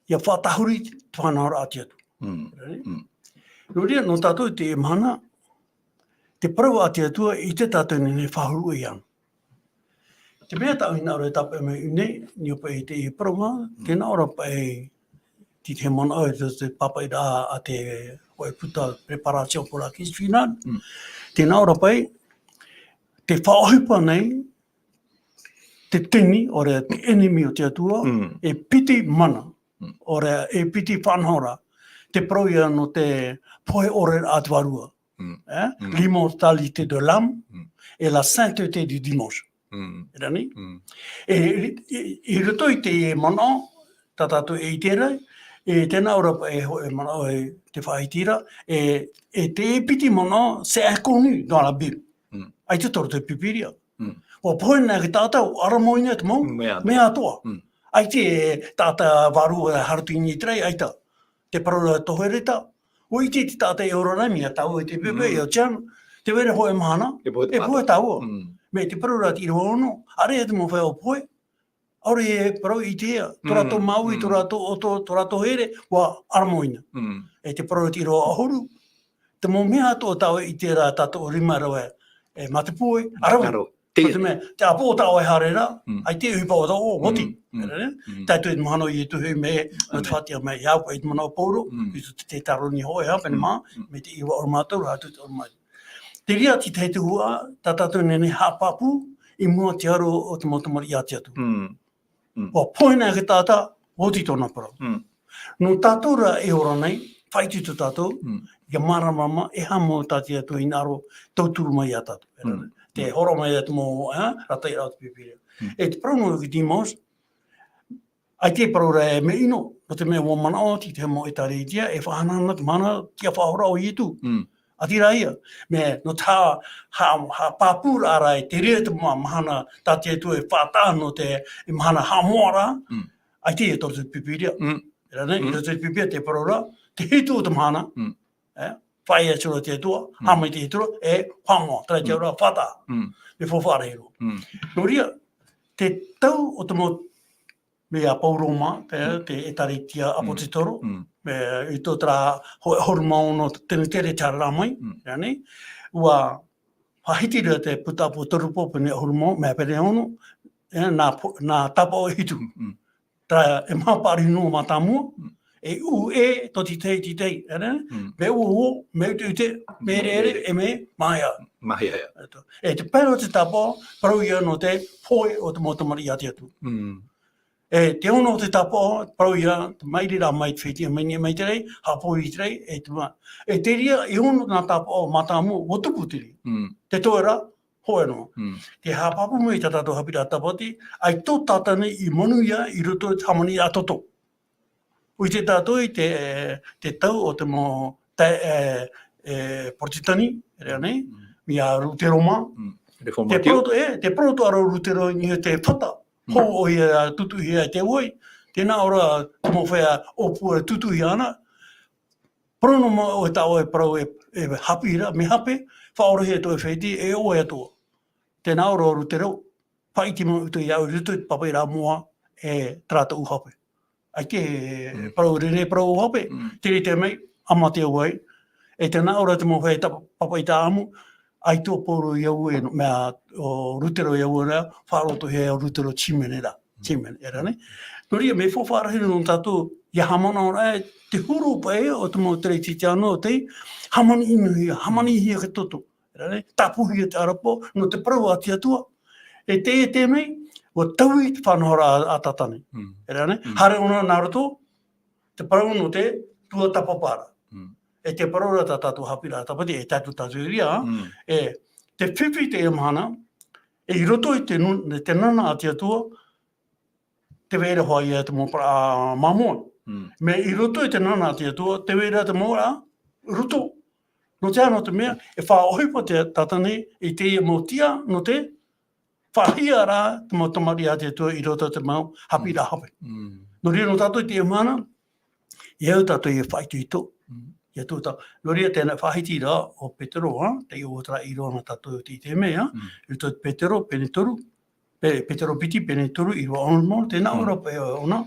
ʻia faʻatahuri te faʻanahoraʻa a te Atua. Mm. Right? Mm. Nō reira, nō tātou i teie mahana, te parau a te Atua, ʻite tātou e nehenehe e faʻahuru iāna. Te mea tāʻu i hinaʻaro e tāpeʻa mai nei, niʻa paʻi i teie parau, Mm. tē nā ʻō ra paʻi, te, te manaʻo i te, te pāpaʻiraʻa a te hōʻē puta préparation pour la cuisine finale. Mm. Tē nā ʻō ra paʻi, tē faʻaʻohipa nei te tini, ʻaore te ʻenemi o te Atua, Mm. e piti mana, Mm. ʻaore e piti faʻanahoraʻa. Te parau ia nō te pohe ʻore a te Vārua. Mm. Hein? Mm. L'immortalité de l'âme Mm. et la sainteté du dimanche. Mm. Era nei? Mm. E, e, i roto i te manaʻo, tā tātou e ʻite ra, e tēnā ʻō ra e, e manaʻo e te faʻahiti ra, e, e te piti manaʻo, c'est inconnu dans la Bible. Mm. ʻAita tō rātou pipiria. Mm. ʻUa pohe na te taʻata, ʻua ʻaramoina te mau, Mea. mea atoʻa. Mm. ʻAita e taʻata vārua e haere atu i niʻa i te raʻi, ʻaita. Te parau ra tō Hereta, ʻua ʻite te taʻata e ora nei, mea tāua i te pepe, Mm. i o Tiana, tē vai ra hōʻē mahana, E pohe te e pohe taʻata. tāua. Mm. Mea te parau ra te ʻīrava ono, ʻāreʻa te mau feiā ʻo pohe, ʻaore e parau i te ia, tō Mm. rātou māuiui, tō Mm. rātou ʻoto, tō rātou here, ʻua ʻaramoina. Mm. E te parau ra te ʻīrava ʻahuru, te mau mea atoʻa tāua i terā tātou rima rave, e mā te pūai, ʻa rave. ʻA rave. Te Te mea, te ʻāpoʻo tāua e haere ra, Mm. ʻaita e ʻohipa ʻo tāua, ʻua oti. Mm, mm, Era nei? mm. Tae atu i te mahana o Ietu, e mea, nō te Amen. faʻaoti mai, e haʻapaʻo i te manaʻo o Paulo, Mm. i te, te Terōnome hōʻē, hā, pene Mm, mā, mm. mai te ʻīrava ʻahuru mā toru, haere atu i te ʻahuru mā. Te reira, te tahi tuhaʻa, tā tātou e nehenehe e haʻapāpū, i mua i te aro o te mau tamariʻi a te Atua. Mm. Mm. ʻUa pohe na te taʻata, ʻua oti tōna parau. Mm. Nō tātou rā e ora nei, faʻaitoito tātou, Mm. ʻia māramarama, e aha mau tā te Atua e hinaʻaro tauturu mai ia tātou. Mm. Te Mm. hōroʻa mai ia te mau, ā, rātaʻi ra o te Pīpīria. Mm. E te parau nō Nikodemos, ʻaita e parau ra e mea ʻino, nō te mea ʻua manaʻo, tei te mau ʻĒtārētia, e faʻahanahana te mahana, ʻia faʻahora ʻo Ietu. Mm. ʻĀtīrā ia, mea, nō te ha-, ha-, haʻapāpūraʻa ra i te reira te ma-, mahana tā te Atua e faʻataʻa nō te, e mahana haʻamoʻaraʻa, Mm. ʻaita e tō rātou Pīpīria. Mm. Era nei, Mm. i roto i te Pīpīria te parau ra, te hitu o te mahana, Mm. e, faʻaea atu ra te Atua, Mm. haʻamata atu ra, e haʻamoʻa, terā te Mm. auraʻa faʻataʻa. Mm. Mea faufaʻa rahi roa. Mm. Nō reira, te tau o te mau Mai ia Paulo mā, te, Mm. te ʻĒtārētia Mm. ʻāpōsetolo, Mm. mai i tō terā hō-, ʻahuru mā ono tenetere te haereraʻa mai, Mm. ia nei, ʻua faʻahiti ra te Pūtaʻapu Toru Pō pene ʻahuru mā, mai pene ono, e, nā po-, nā tāpaʻo e hitu. Mm. Terā e maha paʻari nō mātāmua, Mm. e ʻū ʻē tō te tahi, te tahi, ia nei, Mm. mea uoʻo, mea ʻuteʻute, mea Mm. reʻareʻa, e mea māʻehaʻeha. Māʻehaʻeha. E te pae o te tāpaʻo, parau ia nō te pohe o te mau tamariʻi a te Atua. Mm. E te ono o te tāpaʻo, parau ia, te maʻiri ra mai te fētiʻi, mai nei, mai te raʻi, haʻapōuri i te raʻi, e te ma-, e te reira, e ono nā tāpaʻo mātāmua, ʻua tupu te reira. Mm. Te toe ra, hōʻē noa. Mm. Te haʻapāpū mai tā tātou haʻapiʻiraʻa tāpati, ʻaita tātou nei i manuia i roto i te hāmani atoʻa. ʻUa ʻite tātou i te, te tau o te mau, te, e, e, Porotetani, era nei, Mm. mai ia Rutero mā. Mm. Te Reformatio. Poroto-, e, te Poroto aro Rutero i niʻa i te fata. Mm. Hou ʻoia tutuʻihia e te uahi. Tēnā ʻō ra te mau feiā ʻōpua e tutuʻihia ana. Parau noa mai ʻoe tā ʻoe parau e, e haʻapiʻi ra, mea hape, faʻaorahia tō ʻoe fētiʻi, e ʻoe atoʻa. Tēnā ʻō ra Rutero, faʻaʻite mai ʻoutou iāʻu i roto i te pāpaʻiraʻa moʻa, e terā tōʻu hape. ʻAita e Mm. parau rere, parau hape, Mm. te reira mai, ʻa Mateo ai. E tēnā ʻō ra te mau feiā tā-, pāpaʻi tāʻamu, ʻaita ʻo Paulo ia ʻoe, mea, ʻo Rutero ia ʻoe, faʻarotohia e Rutero te hīmene ra. Mm. Hīmene, era nei. Nō reira, mea faufaʻa rahi nō tātou, ʻia haʻamanaʻo ra, e te huru paʻi o te mau Teretitiano, tei hāmani inuhia, hāmanihia te toto. Era nei, tāpūhia te ʻarapo, nō te parau a te Atua. E te, e te mea, ʻua taui te faʻanahoraʻa a, a Tātane. Mm. Era nei, Mm. haere ʻōna nā roto, te parau nō te tuatāpaparaʻa. Mm. E te parau ra tā tātou haʻapiʻiraʻa tāpati, e tae atu tātou i reira, Mm. e te fifi teie mahana, e i roto i te nu-, te nana a te Atua, tē vai ra hoʻi ia te mau parau māmoa. Mm. Mea i roto i te nana a te Atua, tē vai ra te mau ra, roto. Nō te aha, nō te mea, e faʻaʻohipa te Tātane i teie mau tiʻa, nō te faʻahiaʻaraʻa te mau tamariʻi a te Atua i roto i te mau haʻapiʻiraʻa hape. Mm. Nō reira nō tātou i teie mahana, e au tātou e faʻaitoito. Mm. E au tātou. Nō reira tēnā faʻahiti ra ʻo Petero, ā, tei ʻō terā ʻīrava nā tātou i teie mahana, Mm. i roto i Petero, pene toru, Pe-, Petero piti, pene toru, ʻīrava ono, tēnā Mm. ʻō ra paʻi ʻōna.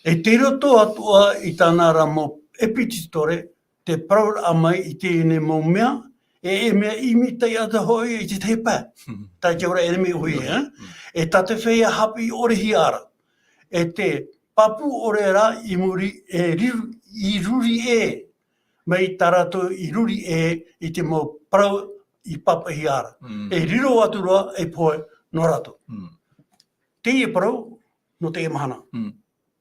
E tei roto atoʻa i tāna ra mau ʻepisetore, te parauraʻa mai i teie nei mau mea, e, e mea ʻimi taiʻata hoʻi i te tahi pae. Mm. Tae atu ra e mea hoʻi, Mm. e? Mm. E tā te feiā haʻapiʻi ʻore hia ra. E te pāpū ʻore ra i muri, e riru-, i ruri ē. Mai tā rātou i ruri ē i te mau parau i pāpaʻihia ra. Mm. E riro atu ra e pohe nō rātou. Mm. Teie parau, nō teie mahana. Mm.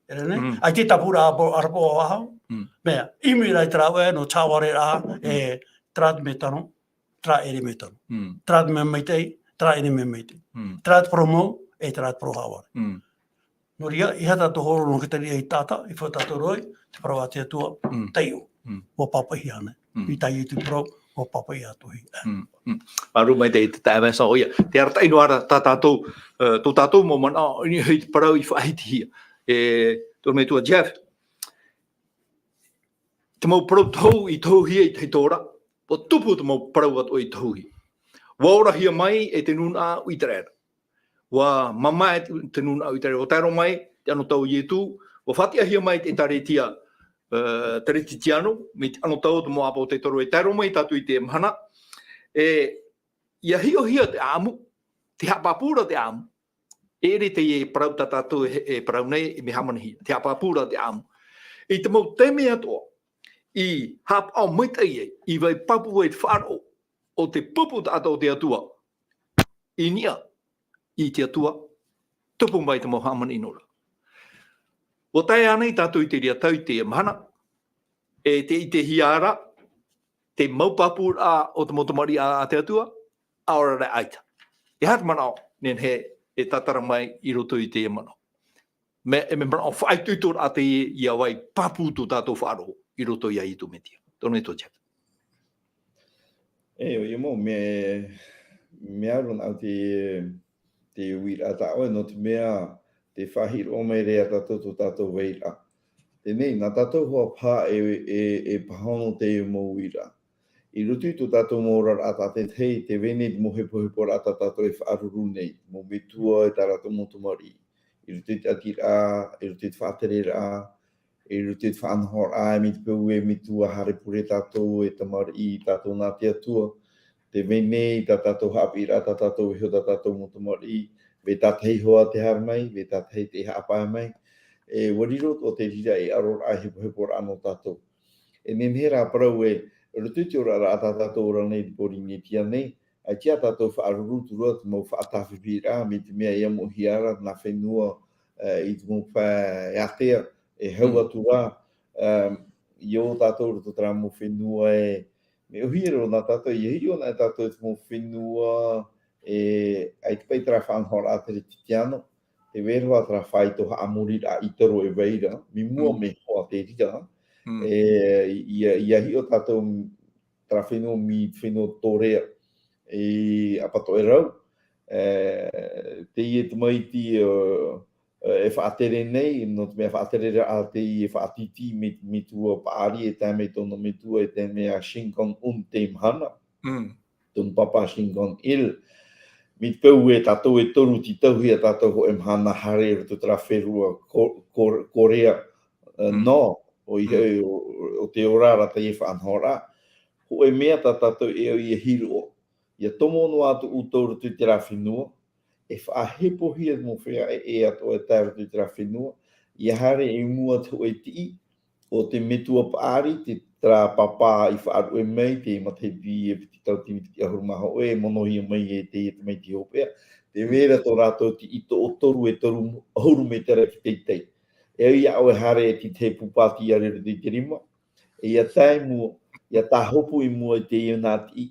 Era nei? Mm. ʻAita e tāpūraʻa ʻarapo, ʻarapo ʻo ahau. Mm. Mea, ʻimi ra i te rāveʻa nō tāvare ra, Mm. e Terā te mea tano, terā ʻere mea tano. Mm. Terā te mea maitaʻi, terā ʻere mea maitaʻi. Mm. Terā te parau mau, e terā te parau haʻavare. Mm. Nō reira, ʻeiaha tātou hōroʻa nō te tariʻa i taʻata, i faʻatātaro ai, te parau a te Atua, Mm. taiʻo. Mm. ʻUa pāpaʻihia ānei. Mm. I tā Ietu parau, ʻua pāpaʻihia atoʻa. Mm. Mm. Māuruuru maitaʻi te taeaʻe Vincent, ʻoia, te arataʻi noa ra tā tātou, eh, tō tātou mau manaʻo, i, i te parau i faʻahitihia. E, tō metua Jeff, te mau parau tohu i tohuhia i te ora, ʻua tupu te mau parau atoʻa i tohuhia. ʻUa orahia mai e te nūnaʻa o ʻĪteraʻera. ʻUa mamae te, te nūnaʻa o ʻĪteraʻera. ʻUa tae roa mai te anotau o Ietu, ʻua faʻatiʻahia mai te ʻĒtārētia, eh, Teretitiano, mai te anotau o te mau ʻāpōsetolo e tae roa mai tātou i teie mahana. E, ʻia hiʻohia te ʻāʻamu, tē haʻapāpū ra te ʻāʻamu. E ʻere teie parau tā tātou e, e parau nei, e mea hāmanihia, tē haʻapāpū ra te ʻāʻamu. I te mau taime atoʻa, i haʻapaʻo maitaʻi ai, i vai pāpū ai te faʻaroʻo o te pupu taʻata o te Atua. I niʻa i te Atua, tupu mai te mau hāmani nō ra. ʻUa tae ānei tātou i te reira tau i teie mahana, e tē ʻitehia ra, te mau pāpūraʻa o te mau tamariʻi a, a te Atua, ʻaore rā ʻaita. E aha te manaʻo, nehenehe e tātara mai i roto i teie manaʻo. Mea, e mea manaʻo faʻaitoitoraʻa teie ʻia vai pāpū tō tātou faʻaroʻo i roto iā Ietu Metia. Tō metua Jeff. E, ʻoia mau, mea, mea ʻaru nā te, te uiraʻa tā ʻoe, nō te mea, tē faʻahiʻo mai ra ia tātou tō tātou vairaʻa. Teie nei, nā tātou hoʻi paha e, e, e pāhono teie mau uiraʻa. I roto i tō tātou mau oraraʻa tātaʻitahi, tē vai nei te mau hepoheporaʻa tā tātou e faʻaruru nei, mau metua e tā rātou mau tamariʻi. I roto i te ʻatiraʻa, i roto i te faʻatereraʻa, i roto i te faʻanahoraʻa, mai te peu e metua haere pure tātou, e tamariʻi tātou nā te Atua. Tē vai nei tā tātou haʻapiʻiraʻa, tā tātou vaiiho, tā tātou mau tamariʻi, vai tātahi hoʻi te haere mai, vai tātahi te haʻapae mai. E, ʻua riro atoʻa te reira ei ʻaroraʻa, e hepoheporaʻa nō tātou. E nehenehe rā parau ē, i roto i te oraraʻa tā tātou ora nei i te Pōrīnetia nei, ʻaita tātou faʻaruru atu ra te mau faʻatāpiriraʻa, mai te mea e amoʻihia ra nā fenua, e, i te mau pae ātea, e hau Mm. atu ra, e, i ō tātou i roto i terā mau fenua e, mea ʻōhie roa nā tātou, ʻia hiʻo na tātou i te mau fenua, e, ʻaita paʻi terā faʻanahoraʻa Teretitiano, tē vai ra terā faito haʻamoriraʻa ʻĪtaro e vai ra, mai mua Mm. mai hoʻi te reira, Mm. e, ʻia, ʻia hiʻo tātou terā fenua mai te fenua Tōrea, e, ʻapatoʻerau, e, teie tamaiti, e, e faʻatere nei, nō te mea faʻatereraʻa teie faʻatītī mai, metua paʻari e tae mai tōna metua, e tae mai iā Shin Kong-un i teie mahana. Mm. Tōna pāpā Shin Kong-il. Mai te peu ē tātou e toru tītauhia tātou hōʻē mahana haere i roto i terā ferua Ko-, Ko-, Korea, e, Mm. nō, ʻoia Mm. hoʻi, ʻo, ʻo te ora ra teie faʻanahoraʻa. Hōʻē mea tā tātou e au ʻia hiʻo. ʻIa tomo noa atu ʻoutou i roto i terā fenua, e faʻahepohia mau feiā ʻē, ʻē atoʻa e tae i roto i terā fenua, ʻia haere i mua i te hōʻē tiʻi, ʻo te metua paʻari, te, terā pāpā i faʻaruʻe mai, te matahiti e piti tauatini piti ʻahuru mā hōʻē, e monohia mai e teie tamaiti hopeʻa, tē vai ra tō rātou tiʻi toʻotoru e toru ʻahuru mētera i te teitei. E au iā ʻoe e haere e tītahi pūpāti ʻia riro i te rima, e ʻia tae i mua, ʻia tāhopu i mua i teie nā tiʻi,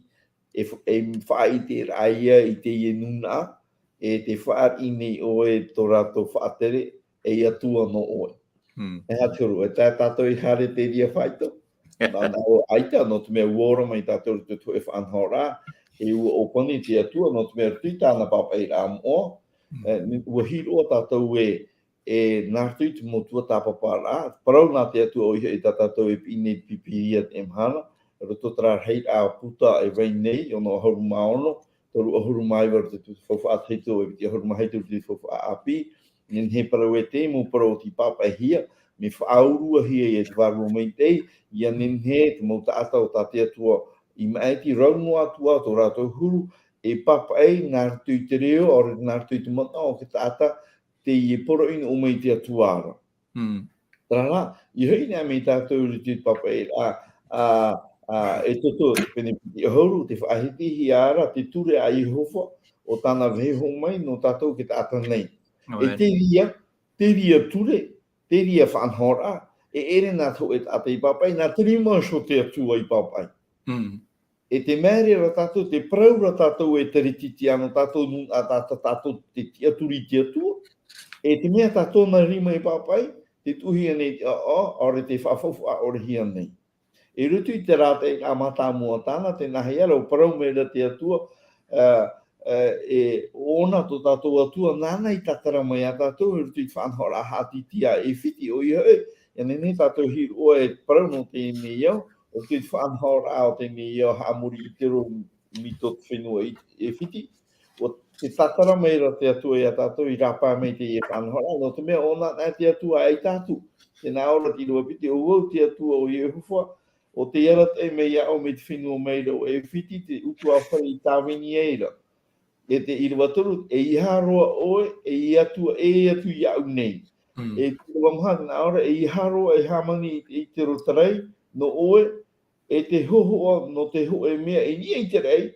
e f-, e faʻaʻite ra ia i teie nūnaʻa, e tē fāriʻi nei ʻoe i tō rātou faʻatere, ei Atua nō ʻoe. Mm. E aha te huru, e tae tātou i haere i te reira faito? Nā, nā, ʻaita, nō te mea ʻua ora mai tātou i te hōʻē faʻanahoraʻa, e ʻua ʻōpani te Atua, nō te mea i roto i tāna pāpaʻiraʻa moʻa, Mm. e, ʻua hiʻo tātou ē, e nā roto i te mau tuatāpaparaʻa, parau nā te Atua ʻoia hoʻi tā tātou e piʻi nei i te Pīpīria i teie mahana, i roto i terā rahiraʻa puta e vai nei, ono ʻahuru mā ono, toru ʻahuru mā iva i roto i te Faufaʻa Tahito, e piti ʻahuru mā hitu i roto i te Faufaʻa ʻĀpī, nehenehe parau ē te mau parau oti i pāpaʻihia, mea faʻauruahia ia te Vārua Maitaʻi, ʻia nehenehe te mau taʻata o tā te Atua i maʻiti, rau noa atu ā tō rātou huru, e pāpaʻi nā roto i te reo, ʻaore nā roto i te manaʻo o te taʻata, teie poroʻi noa mai te Atua ra. Mm. Terā rā, ʻia hoʻi nei mai tātou i te pāpaʻi, ā, ā, ā, Exodo, te pene piti ʻahuru, tē faʻahitihia ra te ture a Iehova, ʻo tāna vaiiho mai nō tātou e taʻata nei. E Amen. Te reira, te reira ture, te reira faʻanahoraʻa, e ʻere nā te hōʻē taʻata i pāpaʻi, nā te rima iho o te Atua i pāpaʻi. Mm. E te mea ra tātou, te parau ra tātou e Teretitiano, tātou nūnaʻa, tā, tā, tātou te tiʻaturi i te Atua, e te mea tātou nā rima i pāpaʻi, te tuʻuhia nei te aʻo, ʻaore te faʻafaʻaʻorehia nei. I roto i te rātaʻi a mātāmua tāna, tēnā hea rā, ʻua parau mai ra te Atua, ā, ā, e ʻōna tō tātou Atua, nāna i tātara mai iā tātou, i roto i te faʻanahoraʻa haʻatītī a ʻĒfiti, ʻoia hoʻi, ʻia nehenehe tātou e hiʻo ʻoe e parau nō teie nei ao, i roto i te faʻanahoraʻa o teie nei ao, haʻamori i te rō, mai tō te fenua i ʻĒfiti, ʻua, te tātara mai ra te Atua iā tātou, i rāpae mai teie faʻanahoraʻa, nō te mea ʻōna anaʻe te Atua ia tātou. Tēnā ora te ʻīrava piti, ʻo vau te Atua ʻo Iehova, ʻo tei arataʻi mai iāʻu mai te fenua mai ra ʻo ʻĒfiti, te ʻutuāfare i tāvini ai ra. E te ʻīrava toru, ʻeiaha roa ʻoe, e Atua, e atu iāʻu nei. Mm. E te ʻīrava maha, tēnā ora, ʻeiaha roa e hāmani i te, i te rō tarai, nō ʻoe, e te hōhoʻa nō te hōʻē mea i niʻa i te raʻi,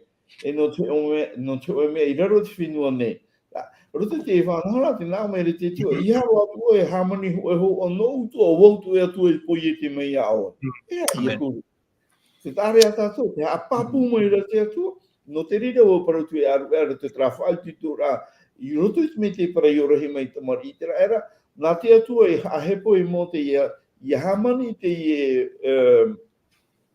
e nō te hōʻē mea, nō te hōʻē mea i raro i te fenua nei. Ā, roto i te faʻanahoraʻa, tē nā ʻō mai ra te Atua, ʻeiaha roa atu ʻoe e hāmani hōʻē hōhoʻa nōʻu atoʻa, ʻo vau atoʻa e Atua i poiete mai iā ʻoe. Mm. E aha ia? ʻĀmene. Te taʻa ra ia tātou, te haʻapāpū mai ra te Atua, nō te reira ʻua parau atu e ʻAruʻea i roto i terā faʻaitoitoraʻa, i roto i te mea tē parau ʻorahi mai i te tamariʻi ʻĪteraʻera, nā te Atua e haʻahepo ia Mōte ʻia, ʻia hāmani i teie, ē,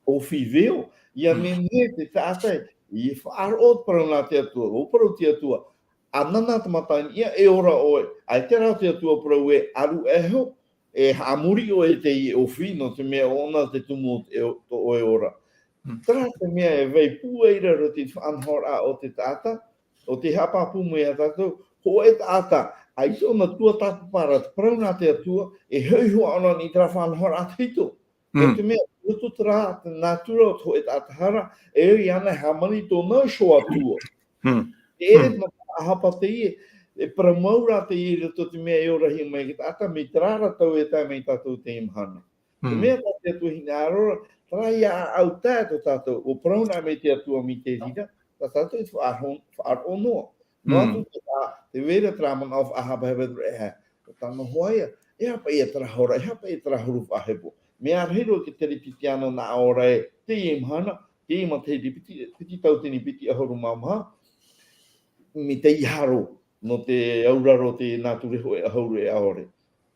ʻōfī veo, ʻia Mm. nehenehe te taʻata e faʻaroʻo te parau nā te Atua, ʻua parau te Atua, ʻAnana, tamata niʻa, e ora ʻoe, ʻaita rā te Atua parau e ʻaruʻe iho, e haʻamori ʻoe i teie ʻōfī, nō te mea ʻo ʻōna te tumu o te, o, tō ʻoe ora. Mm. Terā te mea e vai pūai ra roto i te faʻanahoraʻa o te taʻata, ʻo tē haʻapāpū mai iā tātou, hōʻē taʻata, ʻaita ʻōna tuatāpapa ra te parau nā te Atua, e hoʻi hoʻi ʻōna i terā faʻanahoraʻa tahito. Mm. Nō te mea, roto terā, te nātura o te hōʻē taʻata hara, e ʻere ana e hāmani i tōna iho Atua. Mm. E ʻere Mm. te mea ʻāhapa teie, e parau mau ra teie i roto i te mea e ʻōrahi mai te taʻata, mai terā ra tau e tae mai tātou i teie mahana. Te Mm. mea tā te Atua hinaʻaro ra, terā ia ʻāʻau tae tō tātou, ʻua parau anaʻe mai te Atua mai te reira, tā tātou e faʻaroʻo, faʻaroʻo noa. Noa Mm. atu te, ā, tē vai ra terā manaʻo faʻahapahepa atu ra, e aha, ʻo tāna hoʻi ia, e aha paʻi terā hora, e aha paʻi terā huru faʻahepo. Mea rahi roa e Teretitiano nā ʻō ra i teie mahana, teie matahiti piti, piti tauatini piti ʻahuru mā maha, mai te ʻeiaha roa, nō te auraro o te nātura hōʻē ʻahuru e ʻaore.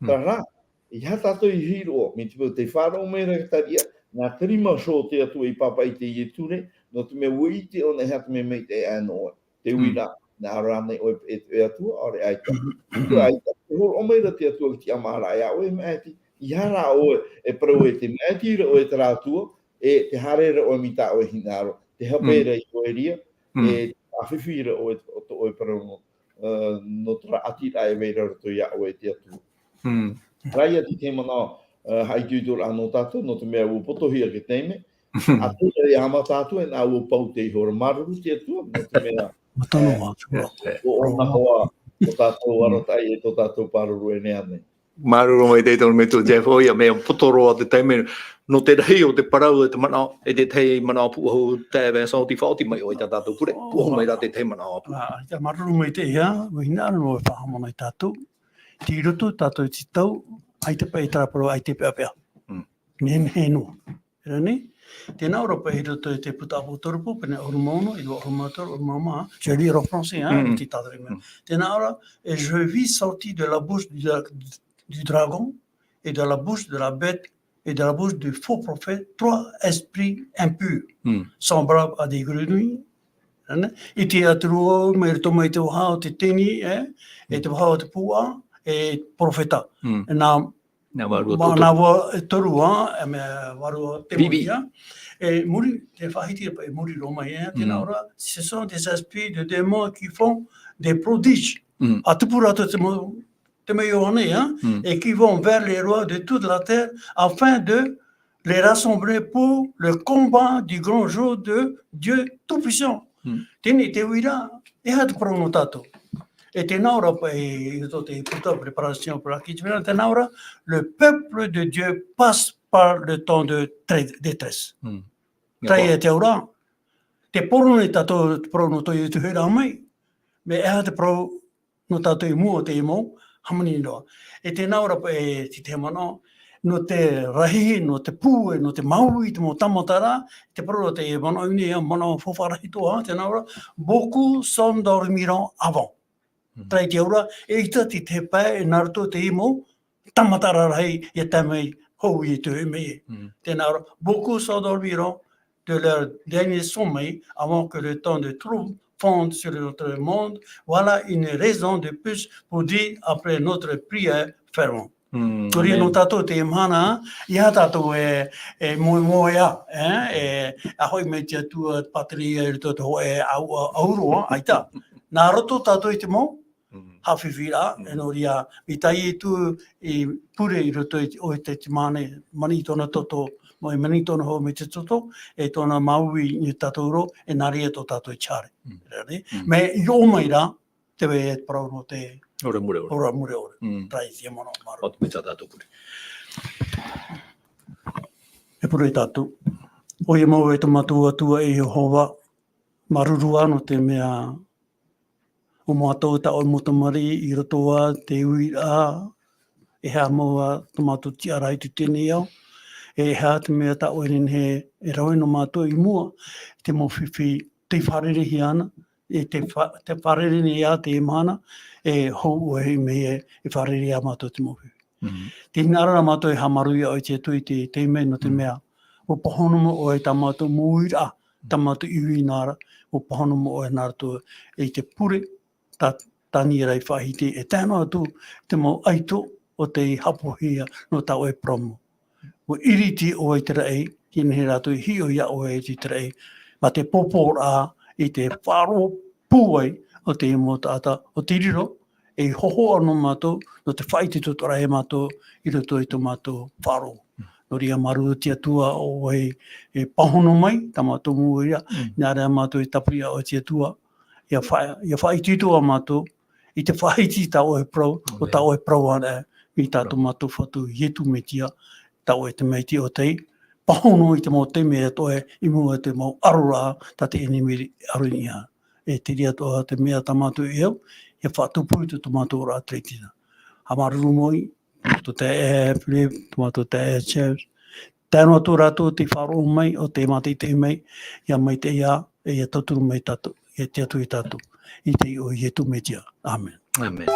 Mm. Terā rā, ʻeiaha tātou i hiʻo, mai te peu tē faʻaroʻo mai ra te tariʻa, nā te rima iho o te Atua i pāpaʻi i teie ture, nō te mea ʻua ʻite ʻōna e aha te mea maitaʻi aʻe nō ʻoe. Te Mm. uiraʻa, nā ʻō ra ānei ʻoe e, e Atua, ʻaore ʻaita. Mm. ʻAita, tē hōroʻa mai ra te Atua i te tiʻamāraʻa iā ʻoe e maʻiti, ʻeiaha rā ʻoe e parau ē tē maʻiti ra ʻoe i terā Atua, e tē haere ra ʻoe mai tā ʻoe hinaʻaro, tē hape Mm. ra i ʻoe reira, Mm. e ʻāfifi ra ʻoe, ʻo tō ʻoe parau nō, ā, nō terā ʻati ra e vai ra roto iā ʻoe e te Atua. Mm. Terā ia te, te manaʻo, ā, haʻaitoitoraʻa nō tātou, nō te mea ʻua potohia te taime, ʻa terā ia haʻamata atu, e nā ʻua pau teie hora. Māuruuru te Atua, nō te mea, Mātano ā, ā, ʻo ʻōna hoʻi, ʻo tātou Mm. arataʻi, e tō tātou pāruru e nehenehe. Māuruuru maitaʻi tō metua Jeff, ʻoia, mea poto roa te taime, nō te rahi o te parau, e te manaʻo, e te tahi manaʻo pūʻohu tae Vincent, ʻo tē faʻaoti mai ʻoe i tā tātou pure, pūʻohu mai rā te tahi manaʻo pū. Ā, ʻaita, māuruuru maitaʻi, ā, ʻua hinaʻaro noa e faʻahaʻamanaʻo iā tātou, tei roto tātou i te tau, ʻaita paʻi terā parau, ʻaita e peʻapeʻa. Mm. Nehenehe noa. Terā nei, tē nā ʻō ra paʻi i roto i te puta ʻApotarupo, pene ʻahuru mā ono, ʻīrava ʻahuru mā toru, ʻahuru mā maha, je lis en français, hein, Mm. te tātari mai. Mm. Tē nā ʻō ra, et je vis sortir de la bouche du, du dragon et de la bouche de la bête et de la bouche du faux prophète trois esprits impurs, Mm. semblables à des grenouilles. Terā nei, i te atura mai roto mai te vaha o te tini, eh, e te vaha o te puaʻa, e perofeta. Mm. Nā Nā vārua Mā toru. Nā vā-, e toru, ā, e mea vārua te Vivi. Moria. E muri, te faʻahiti, e muri roa mai, ē, tē nā Mm. ʻō ra, ce sont des esprits de démons qui font des prodiges. Mm. ʻA tupu rātou te mau, te mau Ioane, ā, Mm. et qui vont vers les rois de toute la terre afin de les rassembler pour le combat du grand jour de Dieu Tout-Puissant. Mm. Teie te uiraʻa, e aha te parau nō tātou? E tē nā ʻō ra paʻi, i roto i te puta Préparation pour la quête divine, tē nā ʻō ra, le peuple de Dieu passe par le temps de tré-, détresse. Mm. Terā ia te auraʻa. Tē poro nei tātou te parau nō tō Ietu hei rā mai, mea e aha te parau nō tātou i mua o teie mau hāmani roa. E tē nā ʻō ra paʻi, e te, te manaʻo, nō te rahi, nō te pūai, nō te māuiui i te mau tāmata ra, i te parau ra te manaʻo nei, manaʻo faufaʻa rahi atoʻa, tēnā ora, beaucoup s'endormiront avant. Mm. Terā te auraʻa, eʻita te, te pae, e nā roto te mau tāmata rarahi, ʻia tae mai hou i te hoʻi mai. Mm. Tēnā ora, beaucoup s'endormiront de leur dernier sommeil avant que le temps de trouble fonde sur notre monde. Voilà une raison de plus pour dire après notre prière, fermons. Mm, Nō reira amen. nō tātou teie mahana, ʻeiaha tātou e, e moemoeā, e, e, ʻa hoʻi mai te Atua, pātireia i roto i te hōʻē au-, au-, auro, ʻaita. Nā roto tātou i te mau, Mm. haʻafifi ra, Mm. e nō reira, i tā Ietu i pure i roto i, ʻo Ietesemane, mani i tōna toto, mai mani i tōna hau mai te toto, e tōna māuiui i tātou roa, e nā reira tō tātou i te haere. Mm. Rā, nē? Mm. Mea i ʻō mai ra, te vai e parau nō te Ora mure ora. ora mure ora. Mm. Terā te manaʻo māuruuru. Atu mai tā tātou pure. E pure tātou. ʻOia mau e tō mātou Atua e Iehova, māuruuru ā nō te mea ʻo mātou tā ʻoe mau tamariʻi i roto ā te uiraʻa, e aha mau ā tō mātou tiʻaraʻa i teie nei ao, e aha te mea tā ʻoe e nehenehe e rave nō mātou i mua, te mau fifi tei fārereihia ana, e te fa-, tei fārerei nei ā teie mahana, e hou ʻoe i mea e fārerei ā mātou te mau fifi. Mhm. Tē hinaʻaro ra mātou e haʻamāuruuru ia ʻoe te Atua i te, te mea nō te Mm. mea, ʻua pāhono mai ʻoe i tā mātou mau uiraʻa, tā mātou ui nā ra, ʻua pāhono mai ʻoe nā roto i te pure, tā, tā Daniera i faʻahiti, e tae noa atu te mau ʻaito o tei haʻapohia nō tā ʻoe parau mau. ʻUa ʻiriti ʻoe i te raʻi, ʻia nehenehe rātou e hiʻo ia ʻoe i te raʻi, mā te pōpōraʻa i te faʻaroʻo pūai o te mau taʻata, ʻo te riro, e hōhoʻa nō mātou, nō te faʻaitoitoraʻa ia mātou, i roto i tō mātou faʻaroʻo. Nō reira, māuruuru te Atua ʻoe e pāhono mai, tā mātou mau uiraʻa, Mm. nā reira mātou e tāpiri ia ʻoe te Atua, ʻia fa-, ʻia faʻaitoito ā mātou, i te faʻahiti tā ʻoe parau, ʻo Amen. tā ʻoe parau ānei, mai tā tō Parau. mātou Fatu Ietu Metia, tā ʻoe te Maitaʻi ʻo tei pāhono i te mau taime atoʻa i mua i te mau ʻaroraʻa, tā te ʻenemi e ʻaro i niʻa. E te reira atoʻa te mea tā mātou e au, ʻia faʻatupu i tō, tō mātou oraraʻa terā i teie nei. Haʻamāuruuru mau, tō mātou taeaʻe Philip, tō mātou taeaʻe James. Tae noa atu rātou tei faʻaroʻo mai, ʻo tei mātaʻitaʻi mai, ʻia maitaʻi ā, e ʻia tauturu mai tātou, e te Atua ia tātou. I te iʻoa o Ietu Metia. Amen. Amen.